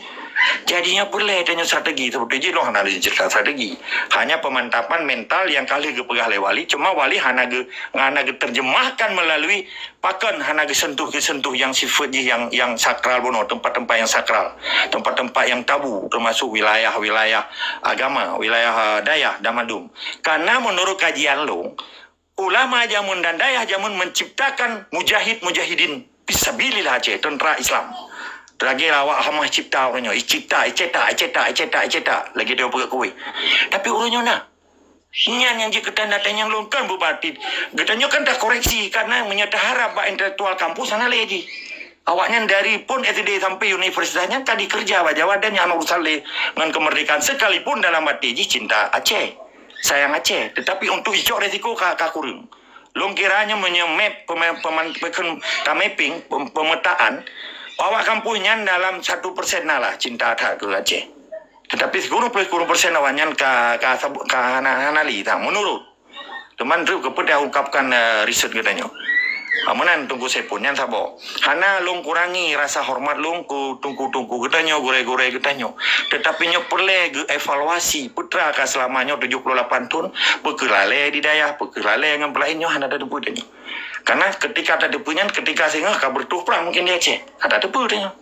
Jadinya peureulée tanyoe strategi, seperti jih lôn hana lé cerita strategi. Hanya pemantapan mental yang ka lheueh geupeugah lé wali, cuma wali hana ge, hana geuterjemahkan melalui pakon hana geusentuh-geusentuh yang sifat jih yang, yang sakral bunoe, tempat-tempat yang sakral, tempat-tempat yang tabu, termasuk wilayah-wilayah agama, wilayah, eh, dayah dan mandum. Karena menurut kajian lôn, ulama jameun dan dayah jameun menciptakan mujahid-mujahidin fisabilillah Aceh, tentara Islam. Lagée awak Hamas cipta uroe nyoe, icipta, icetak, icetak, icetak, icetak. Lagée dia peugah kueh. Tapi uroe nyoe na. Nyan nyang jeuet keu tanda tanyong lôn kan beubatit. Geutanyoe kan takoreksi karena meunyoe taharab bak intelektual kampus hana lé jih. Awaknyan dari pun S D sampai universitas nyan ka dikerja bak Jawa dan nyang urusan lé ngon kemerdekaan sekalipun dalam batin jih cinta Aceh, sayang Aceh. Tetapi untuk icok resiko ka, ka kureueng. Lôn kira nyoe meunyoe map pema-, peman-, pekan-, ka mapping, pem-, pemetaan, awak kampus nyan dalam satu persen na lah cinta that keu Aceh. Tetapi sikureueng ploh sikureueng persen awaknyan ka, ka sabu-, ka hana, hana li that menurut. Teuma treb keupeue taungkapkan, eh, riset geutanyoe. Ah, meunan Teungku Saipul, nyan saboh. Hana lôn kurangi rasa hormat lôn keu teungku-teungku geutanyoe, gurée-gurée geutanyoe. Tetapi nyoe peureulée geuevaluasi, peue teuma ka seulama nyoe tujuh puluh lapan thon, peu kheueh lalée di dayah, peu kheueh lalée ngon peulaén nyoe hana tateupeue tanyoe. Karena ketika tateupeue nyan, ketika singoh ka beureutoh prang mungkin di Aceh, ka tateupeue tanyoe.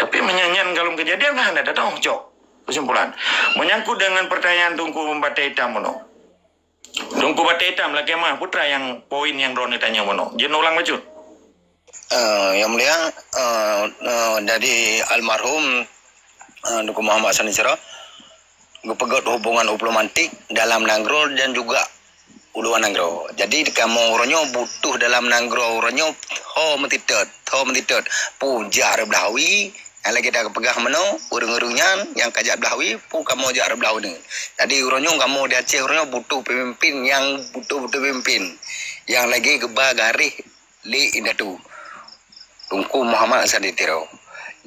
Tapi meunyoe nyan ka lom keujadian, kan hana tatong cok. Kesimpulan, menyangkut dengan pertanyaan Teungku Batée Itam bunoe. Teungku Batée Itam, lakée meu'ah, peue teuma nyang poin nyang droeneuh tanyong bunoe. Jeuet ulang bacut. Eh, Yang Mulia, eh, eh, dari almarhum, eh, Teungku Muhammad Sani Siro, geupeugét hubungan diplomatik dalam nanggroe dan juga u luwa nanggroe. Jadi, kamoe uroe nyoe butuh dalam nanggroe uroe nyoe ho meutitot, ho meutitot. Peue jak reublah wie, nyang lagée tapeugah meunoe, ureuëng-ureuëng nyan nyang ka jak blah wie, peue kamoe jak reublah wie. Jadi, uroe nyoe kamoe di Aceh uroe nyoe butuh peumimpin nyang beutôi-beutôi peumimpin, nyang lagée geuba garéh lé indatu Teungku Muhammad Hasan di Tiro.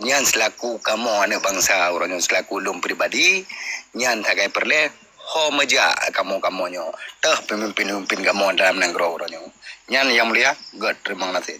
Nyan seulaku kamoe aneuëk bansa uroe nyoe, seulaku lôn pribadi, nyan sagai peureulée ho meujak kamoe-kamoe nyoe, teuh peumimpin-peumimpin kamoe dalam nanggroe uroe nyoe. Nyan Yang Mulia, göt teurimong gaséh.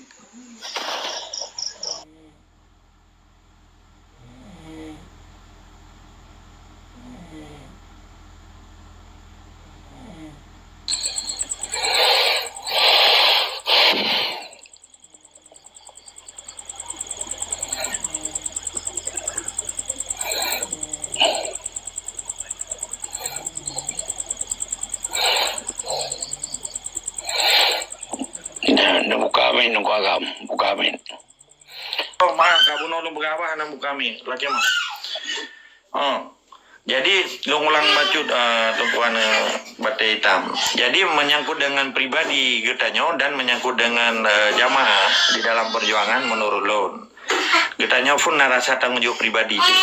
Dah, dah buka mic, nunggu agam. Buka mic. Oh, maaf, Kak Buno, lôn peugah haba hana buka mic. Lakée meu'ah. Oh. Jadi, lôn ulang bacut, eh, Teungku Aneuëk Batée Itam. Jadi, menyangkut dengan pribadi geutanyoe dan menyangkut dengan, eh, jamaah di dalam perjuangan, menurut lôn, geutanyoe pun na rasa tanggong jaweueb pribadi tu,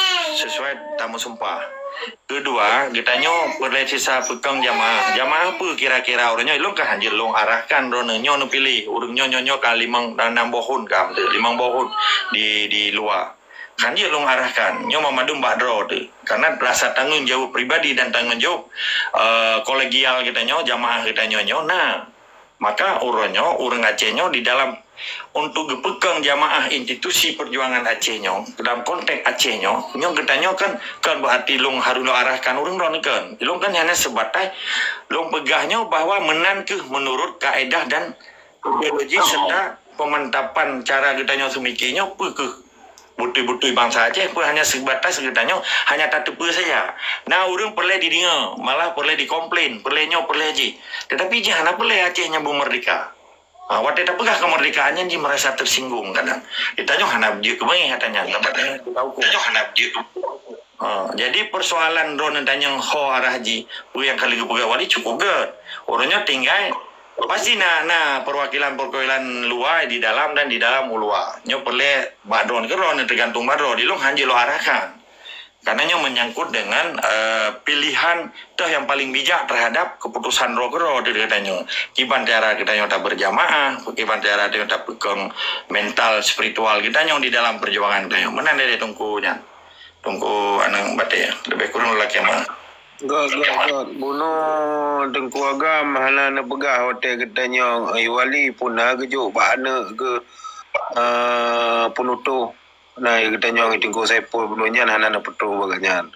sesuai tameusumpah. Keudua, geutanyoe peureulée sisa peukong jamaah. Jamaah peue kira-kira uroe nyoe? Lôn ka hanjeuet lôn arahkan droeneuh nyoe neupiléh. Ureuëng nyoe, nyoe, nyoe ka limong, nam boh thon ka, limong boh thon di, di luwa. Kan jeuet lôn arahkan, nyoe mandum bak droe teuh. Karena rasa tanggong jaweueb pribadi dan tanggong jaweueb, eh, kolegial geutanyoe, jamaah geutanyoe nyoe na. Maka uroe nyoe, ureuëng Aceh nyoe di dalam untuk geupeukong jamaah institusi perjuangan Aceh nyoe, dalam konteks Aceh nyoe, nyoe geutanyoe kan, kan berarti lôn harus lôn arahkan ureuëng droe kan. Lôn kan hanya sebatas lôn peugah nyoe bahwa meunan keuh menurut kaedah dan ideologi serta pemantapan cara geutanyoe seumike nyoe peue keuh beutôi-beutôi bansa Aceh, peue hanya sebatas geutanyoe hanya tateupeue saja. Na ureuëng peureulée dideungoe, malah peureulée dikomplain, peureulée nyoe, peureulée jih. Tetapi jih hana peureulée Aceh nyang beumeurdeka. Ha, watée tapeugah kemerdekaan nyan jih merasa tersinggung kadang. Geutanyoe hana jeuet keu bangai hata nyan, tapi tanyoe hana jeuet keu Ha, jadi persoalan droeneuh tanyong ho arah jih, peue nyang ka lheueh geupeugah wali cukup gèt. Uroe nyoe tinggai pasti na, na perwakilan-perwakilan luwa di dalam dan di dalam u luwa. Nyoe peureulèe bak droeneuh keudroe, tergantung bak droe. Di lôn hana jeuet lôn arahkan. Karena nyoe menyangkut dengan, eh, pilihan teuh yang paling bijak terhadap keputusan droe keudroe di geutanyoe. Kiban cara geutanyoe taberjamaah, kiban cara geutanyoe tapeukong mental spiritual geutanyoe di dalam perjuangan geutanyoe. Meunan lé Teungku nyan. Teungku Aneuk Batèe, leubeh kurang lagèe meunan. Gèt, gèt, gèt. Bunoe Teungku Agam hana neupeugah watèe geutanyoe, eh, wali pun na geujok bak aneuk geuh, eh, peunutôh. Nah, geutanyoe Teungku Saipul bunoe nyan hana neupeutrôh bak gobnyan.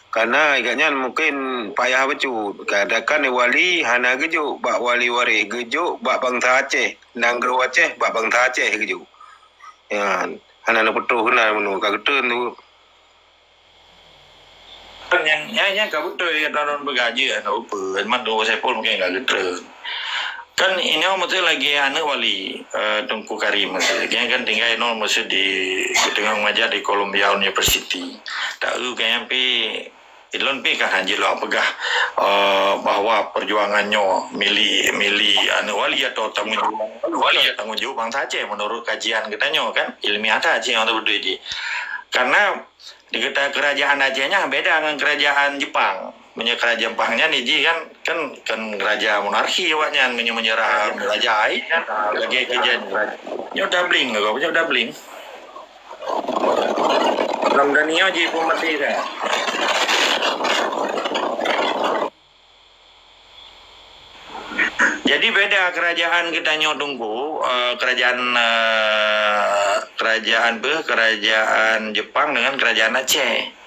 Karena gobnyan mungkin payah bacut. Kadang-kadang wali hana geujok bak wali waréh, geujok bak bansa Aceh, nanggroe Aceh, bak bansa Aceh geujok. Nyan, hana neupeutrôh keunan bunoe ka geutreun tu. Nyan, nyan, nyan ka beutôi ya, droeneuh peugah jeuet aneuk upeue, mandum Saipul mungkin ka geutreun. Kan inoe meusti lagèe aneuk wali, eh, Teungku Karim meusti. Nyan kan tinggai inoe meusti di, geuteungoh mengajar di Columbia University. Taeu kan nyan pih, ilôn pih ka hana jeuet lôn peugah, eh, bahwa perjuangan nyoe milék, milék aneuk wali atau tanggung jaweueb, tanggung jaweueb bansa Aceh menurut kajian geutanyoe kan, ilmiah that cit nyang beutôi jih. Karena di kita kerajaan Aceh nyan beda ngon kerajaan Jepang. Meunyoe kerajaan Jepang nyan jih kan, kan, kan raja monarki awaknyan, meunyoe meunyeurah raja ai, lagèe kejadian nyoe doubling, nyoe doubling. Lam dunia jih pun mati dah. Jadi beda kerajaan geutanyoe Teungku, eh, kerajaan, eh, kerajaan beuh, kerajaan Jepang dengan kerajaan Aceh.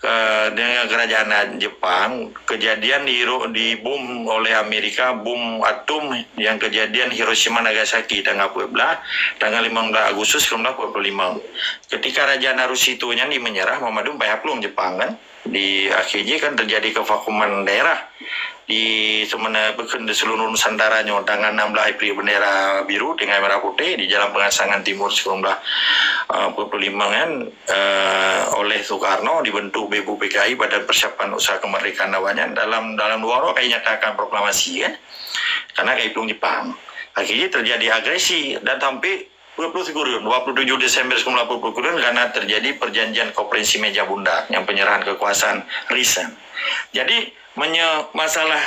Ke, dengan kerajaan Jepang, kejadian di, di bom oleh Amerika, bom atom yang kejadian Hiroshima Nagasaki tanggal empat belas, tanggal lima belas Agustus sembilan belas empat puluh lima. Ketika Raja Naruhito nyan di meunyeurah, mandum payah plueng Jepang kan. Di akhé jih kan terjadi kevakuman daerah. Di seumeunan bukon di seluruh Nusantara nyoe, tanggal enam belas April bendera biru dengan merah putih di Jalan Pengasangan Timur sembilan belas, eh, empat puluh lima kan, eh, oleh Soekarno dibentuk B P U P K I, Badan Persiapan Usaha Kemerdekaan awaknyan, dalam, dalam dua uroe ka nyatakan proklamasi kan. Karena ka iplueng Jepang. Akhé jih terjadi agresi dan sampai dua puluh tiga, dua puluh tujuh Desember sembilan belas empat puluh tiga karena terjadi perjanjian konferensi meja bundar yang penyerahan kekuasaan resign. Jadi, menye-, masalah,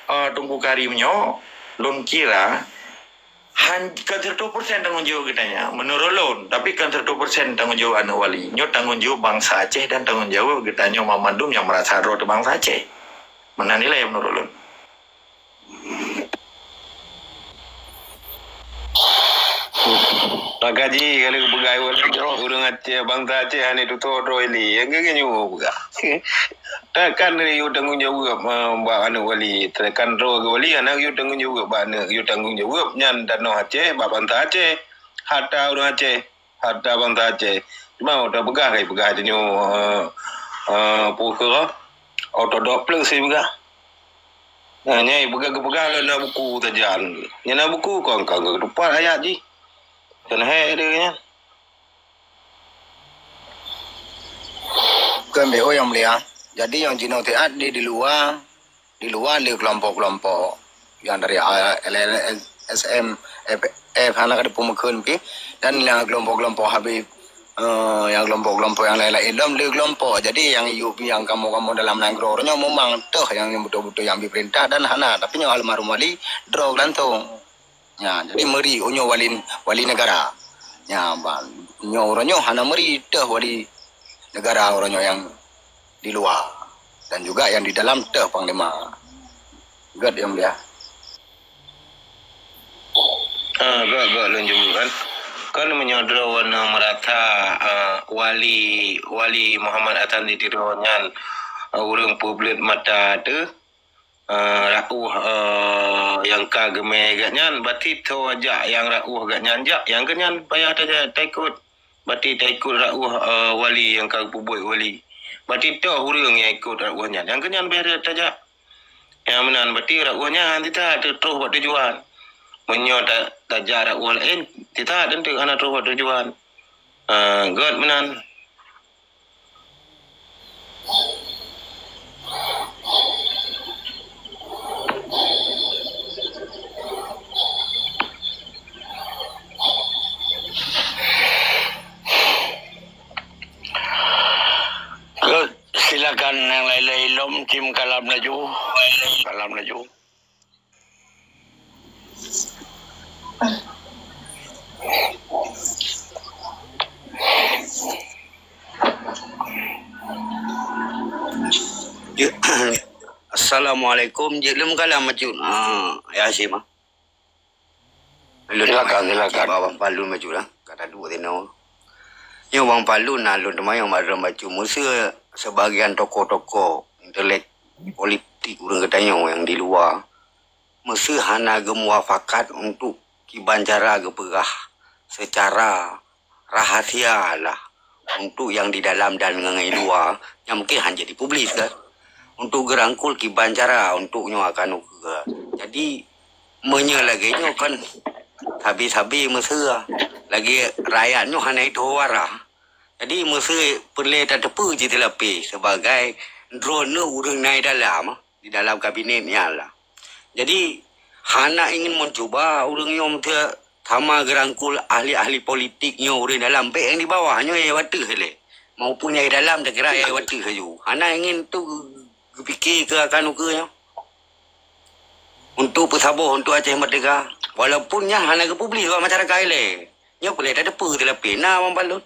eh, Teungku Karim nyoe, lôn kira, han-, kan seratus persen tanggung jawab geutanyoe. Menurut lôn, tapi kan seratus persen tanggung jawab aneuk wali. Nyoe tanggung jawab bansa Aceh dan tanggung jawab geutanyoe mandum nyang merasa droe teuh bansa Aceh. Meunan nilai menurut lôn. Maka jih, kalau peugah ureueng Aceh, bangsa Aceh hana tutoe droe wali, nyang keu nyoe peugah. Takkan yue tanggung jaweueb, eh, bak aneuk wali, takkan droe keu wali, hana yue tanggung jaweueb bak aneuk, yue tanggung jaweueb nyan tanoh Aceh, bak bangsa Aceh, harta ureueng Aceh, harta bangsa Aceh. Cuma udah peugah, kai peugah tanyoe, eh, eh, peue keu, ortodok plus, saya peugah. Nah, nyai peugah, geupeugah lom na buku sajan. Nyang na buku kon ka geutupat ayat jih. Kon hék dia nyan. Bukan B O yang mulia. Jadi yang jinoe taat di, di luwa, di luwa lé kelompok-kelompok yang dari A L L S M, F F, hana ka dipeumeukeun pih, dan yang kelompok-kelompok Habib, eh, yang kelompok-kelompok yang lain-lain lom lé kelompok. Jadi yang yub yang kamoe-kamoe dalam nanggroe nyoe memang toh yang beutôi-beutôi yang diperintah dan hana, tapi nyoe almarhum wali droe langsung. Nya, jadi meuri unyok wali, wali negara. Nya, ban nyoe uroe nyoe hana meuri toh wali negara uroe nyoe yang di luwa dan juga yang di dalam toh panglima. Gét yang mulia. Ah, gét, gét lôn jaweueb kan. Kan meunyoe droe na merasa, ah, wali, wali Muhammad Hasan di Tiro nyan, ah, ureueng peublet mata teuh, eh, rauh, eh, nyang ka geumé gét nyan, berarti toh jak nyang rauh gét nyan jak, nyang gét nyan payah tajak, taikot. Berarti taikot rauh, eh, wali nyang ka geupeubuet wali. Berarti toh ureueng nyang ikot rauh nyan, nyang gét nyan payah tajak. Nyang meunan berarti rauh nyan teutab teutroh bak tujuan. Meunyoe ta-, tajak rauh laén, teutab teuntèe hana troh bak tujuan. Eh, gét meunan. Kan nyang laén-laén lom cim kalam laju. Kalam laju. Assalamualaikum. Jeuet lom kalam maju. Ah, ya Hasyim, ah. Lôn silakan, teuma silakan. Bang Falun maju lah. Kata dua tino. Nyoe Bang Falun na lôn teuma nyang baru maju. Meuseu sebagian tokoh-tokoh intelek politik ureuëng geutanyoe nyang di luwa, meuseu hana geumuafakat untuk kiban cara geupeugah secara rahasia lah untuk nyang di dalam dan nyang di luwa, nyang mungkin hana jadi publis kan. Untuk geurangkul kiban cara untuk nyoe akan ukeue. Jadi meunyoe lagée nyoe kan sabe-sabe meuseu lagée rakyat nyoe hana itu wara. Jadi meuseu peureulée tateupeue cit teulapeh sebagai droeneuh ureuëng na dalam di dalam kabinet nyan lah. Jadi hana ingin mencuba ureuëng nyoe sama geurangkul ahli-ahli politik nyoe ureuëng dalam, bék nyang di bawah nyoe ya wateuh lé. Maupun nyang di dalam takira ya wateuh laju. Hana ingin tu geupike ke akan ukeue nyoe. Untuk peusaboh untuk Aceh Merdeka. Walaupun nyan hana geupublis bak masyarakat ilée. Nyoe peureulée tateupeue teulapeh na Bang Falun.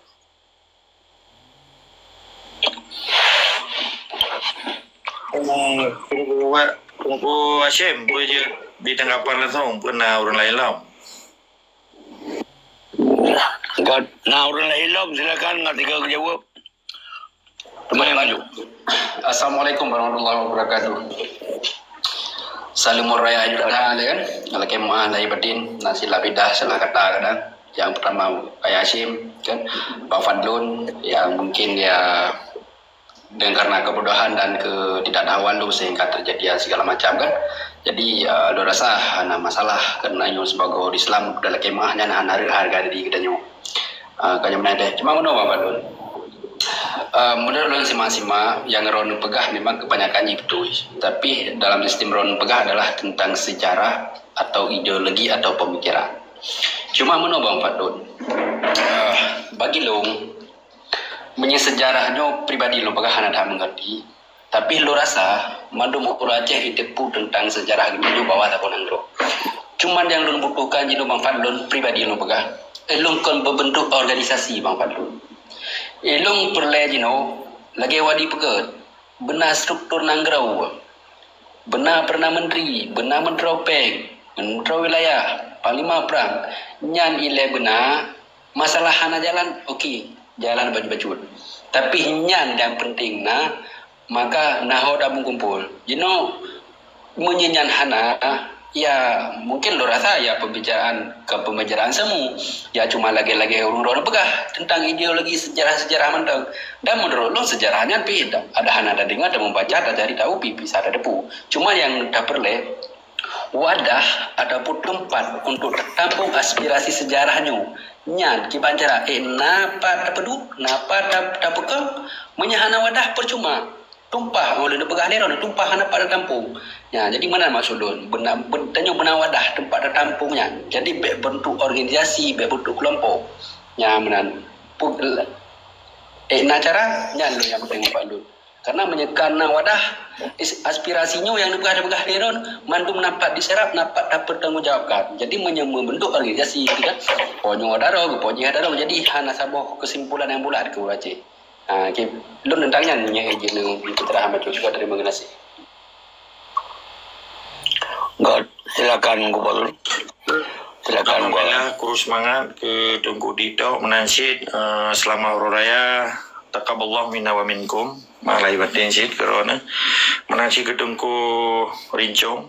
Teungku Hasyim, peue jeuet bi tanggapan langsung, peue na ureuëng laén lom? Enggak na ureuëng laén lom, silakan enggak tiga jawab. Teman yang maju. Assalamualaikum warahmatullahi wabarakatuh. Salam raya Idul Adha kan. Alakém maaf lahir batin, na silap lidah, salah kata kadang. Yang pertama Kak Hasyim kan, Bang Fadlun yang mungkin ya dan karena kebodohan dan ketidaktahuan tu sehingga terjadi segala macam kan. Jadi uh, lôn rasa hana masalah karena nyoe sebagai orang Islam dalam kemah nyan hana harga diri kita nyoe. Uh, kan nyoe deh. Cuma menurut Bang Fadlun, uh, menurut lôn sima-sima yang ron peugah memang kebanyakan jih betul. Tapi dalam sistem ron peugah adalah tentang sejarah atau ideologi atau pemikiran. Cuma menurut Bang Fadlun, uh, bagi lôn Meunyoe seujarah nyoe pribadi lôn peugah hana that meungerti, tapi lôn rasa mandum ureuëng Aceh jiteupeue teuntang seujarah geutanyoe bahwa saboh nanggroe. Cuman nyang lôn butuhkan jinoe manfaat lôn pribadi lôn peugah, eh, lôn kon beubeuntuk organisasi manfaat lôn. Eh, lôn peureulée jinoe lagée wadi peugét, beuna struktur nanggroe, beuna Perdana Menteri, beuna Menteri Péng, Menteri Wilayah, Panglima Prang, nyan ilée beuna. Masalah hana jalan, oke, jalan bacut-bacut. Tapi nyan nyang penting na, maka na ho tabung kumpul. Jinoe meunyoe nyan hana, ya mungkin lôn rasa ya pembicaraan ke pembicaraan semu. Ya cuma lagée-lagée ureuëng droeneuh peugah tentang ideologi sejarah-sejarah mantong. Dan menurut lôn sejarah nyan pih ada hana tadeungoe, tameubaca, tacari tahu, pih bisa tateupeue. Cuma nyang tapeureulée wadah ataupun teumpat untuk tatampong aspirasi sejarah nyoe. Nyan kiban cara, eh, na pat tapeuduek, na pat ta-, tapeukong, meunyoe hana wadah percuma. Tumpah, oh, lôn peugah lé droeneuh, tumpah hana pat tatampong. Nya, jadi meunan maksud lôn, beuna, ben-, tanyoe beuna wadah teumpat tatampong nyan. Jadi bék beuntuk organisasi, bék beuntuk keulompok. Nya meunan. Pu-, eh, na cara, nyan lôn nyang penting bak lôn. Karena meunyoe ka na wadah, is-, aspirasi nyoe nyang neupeugah-neupeugah lé droeneuh, mandum na pat diseurap, na pat tapeutanggung jawabkan. Jadi meunyoe meubeuntuk organisasi, gitu kan, po nyoe ada roh, po jih ada roh. Jadi hana saboh kesimpulan nyang bulat keu Aceh. Ha, oke. Lôn teuntang nyan meunyoe jeuet neupeuteudah hamba juga, terima kasih. Enggak, silakan Gubernur. Silakan Gubernur. Alhamdulillah, kru seumangat keu Teungku Dito, meunan cit, eh, seulamat uroe raya, taqabbalallahu minna wa minkum. Malah ibatin cit keu droeneuh. Meunan cit keu Teungku Rincong.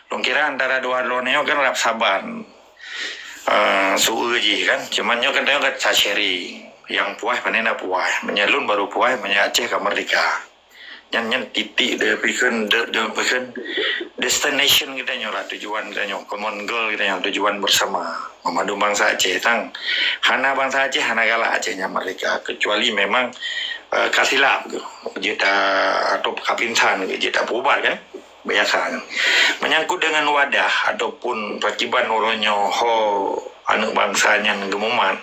Lôn kira antara dua droeneuh nyoe kan rab saban. Eh, su-e jih kan. Cuman nyoe kan tengok kan saceri. Nyang puas pané na puas. Meunyoe lôn baru puas, meunyoe Aceh ka merdeka. Nyan, nyan titik de pikheun, de, de pikheun destination geutanyoe lah, tujuan geutanyoe, common goal geutanyoe, tujuan bersama. Meumandum bansa Aceh tang. Hana bansa Aceh, hana galak Aceh nyan merdeka. Kecuali memang, eh, ka silap ke, jeuet ta-, atau ka pingsan ke, jeuet tapeuubat kan. Biasa kan. Menyangkut dengan wadah ataupun pakiban uroe nyoe ho aneuk bansa nyan geumumat,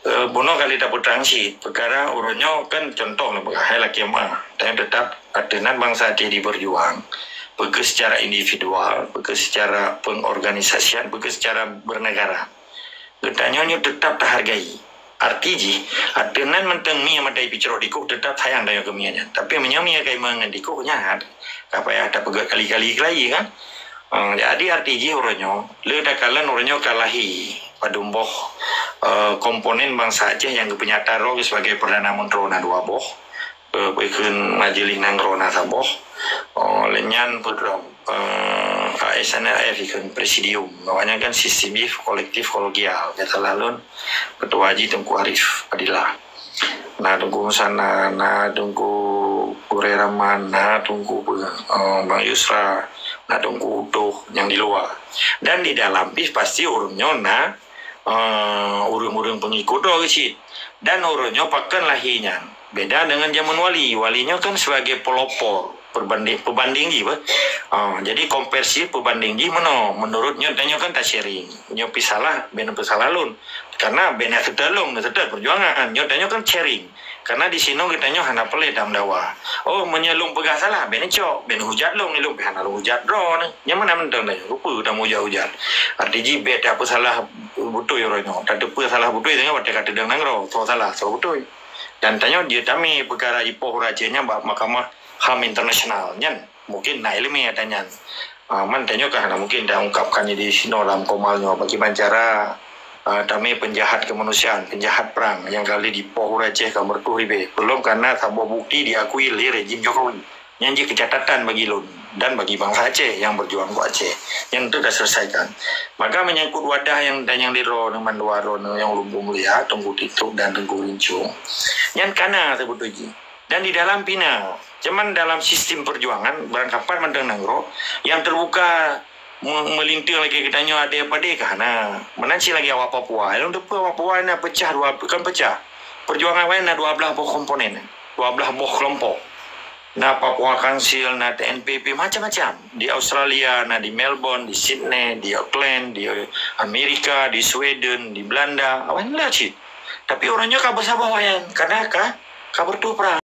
Eh, bunoe kali tapeutrang cit, peukara uroe nyoe kan contoh lah, peugah hai lakée ma. Tapi tetap ateunan bansa Aceh diperjuang, peue keuh secara individual, peue keuh secara pengorganisasian, peue keuh secara bernegara. Geutanyoe nyoe tetap tahargai. Arti jih, ateunan mantong mie mata ipicrok dikoh tetap sayang tanyoe keu mie nyan. Tapi meunyoe mie ka imeung ngon dikoh nyan, ka payah tapeugét kali-kali keulayi kan. Eh, jadi arti jih uroe nyoe, le takalon uroe nyoe ka lahé padum boh, eh, komponen bansa Aceh nyang geupeunyata droe sebagai Perdana Menteri na dua boh, eh, peue kheun Majelis Nanggroe na saboh, oh, lé nyan peudroe, eh, A S N L F kheun presidium. Awaknyan kan sistem jih kolektif kolegial, biasa lalon ketua jih Teungku Arif Fadilah. Na Teungku Musana, na Teungku Gurée Rahman, na Teungku, eh, Bang Yusra, na Teungku Utoh nyang di luwa. Dan di dalam pih pasti ureuëng nyoe na, eh, ureuëng-ureuëng peungikut droe cit. Dan ureuëng nyoe pakon lahé nyan. Beda dengan zaman wali. Wali nyoe kan sebagai pelopor, peubanding, peubanding jih bah. Ah, jadi komparasi peubanding jih meunoe. Menurut nyoe, tanyoe kan ta-sharing. Nyoe pih salah, bèk neupeusalah lôn. Karena bèk na seutôt lôn, na seutôt perjuangan. Nyoe tanyoe kan sharing. Karena di sinoe geutanyoe hana peureulèe tameudawa. Oh, meunyoe lôn peugah salah, bèk neucok, bèk neuhujat lôn, lôn pih hana lôn hujat droeneuh. Nyan meunan mantong tanyoe, keupeue tameuhujat-hujat. Arti jih bèk tapeusalah beutôi uroe nyoe. Tateupeue salah beutôi tanyoe watèe ka teudong nanggroe, soe salah, soe beutôi. Dan tanyoe jeuet tamè peukara jipoh ureueng Aceh nyan bak Mahkamah HAM Internasional. Nyan mungkin na ileumèe ata nyan. Ah, man tanyoe ka hana mungkin taungkapkan di sinoe lam komal nyoe. Bagaimana cara, ah, tamè penjahat kemanusiaan, penjahat perang nyang ka lheueh jipoh ureueng Aceh ka meureutoh ribèe. Belum karena saboh bukti diakui lé rejim Jokowi. Nyan jih keucatatan bagi lôn dan bagi bansa Aceh nyang berjuang untuk Aceh. Nyan tu dah selesaikan. Maka menyangkut wadah nyang tanyong di droeneuh mandua droeneuh nyang ulôn mulia, Teungku Titok dan Teungku Rincong. Nyan kana seubeutôi jih. Dan di dalam pih na. Cuman dalam sistem perjuangan, barangkapat mantong nanggroe, yang terbuka me-, meulintang lagèe geutanyoe adé padé ka hana. Meunan cit lagèe awak Papua. Lôn teupeue awak Papua na peucah dua, bukan peucah. Perjuangan awaknyan na dua blaih boh komponen, dua blaih boh kelompok. Na Papua Council, na T N P P, macam-macam. Di Australia, na di Melbourne, di Sydney, di Auckland, di Amerika, di Sweden, di Belanda. Awaknyan na cit. Tapi uroe nyoe ka beusaboh awaknyan, karena ka, ka beureutoh prang.